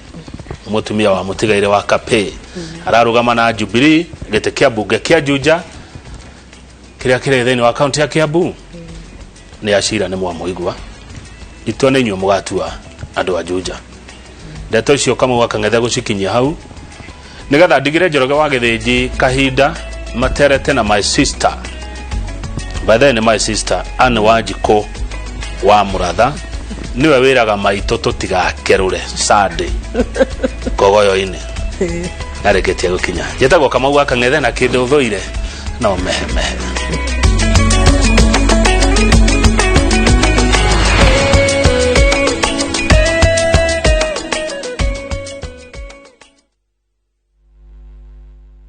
mũtumia wa mũtigaire wa Kapĩ, ararũgama na Jubilee gĩtĩ kĩa mbunge kĩa Juja kĩrĩa kĩrĩ thĩinĩ wa kaunti ya Kiambu. Nĩ acira nĩ mwamũigua, itua nĩ inyuĩ mũgatua andũ a Juja. Ndeto icio Kamau akang'ethe gũcikinyia hau nigetha ndigire Njoroge wa Gĩthĩnji kahinda materete na my sister, by the way, nĩ my sister Anne Wanjikũ wa Mũratha, niwe wĩraga maitũ tũtigakerũre Sunday kogoyo-inĩ narĩkĩtie gũkinya. Njĩtagwo Kamau wa Kang'ethe, na kĩndũ thũire no mehemehe.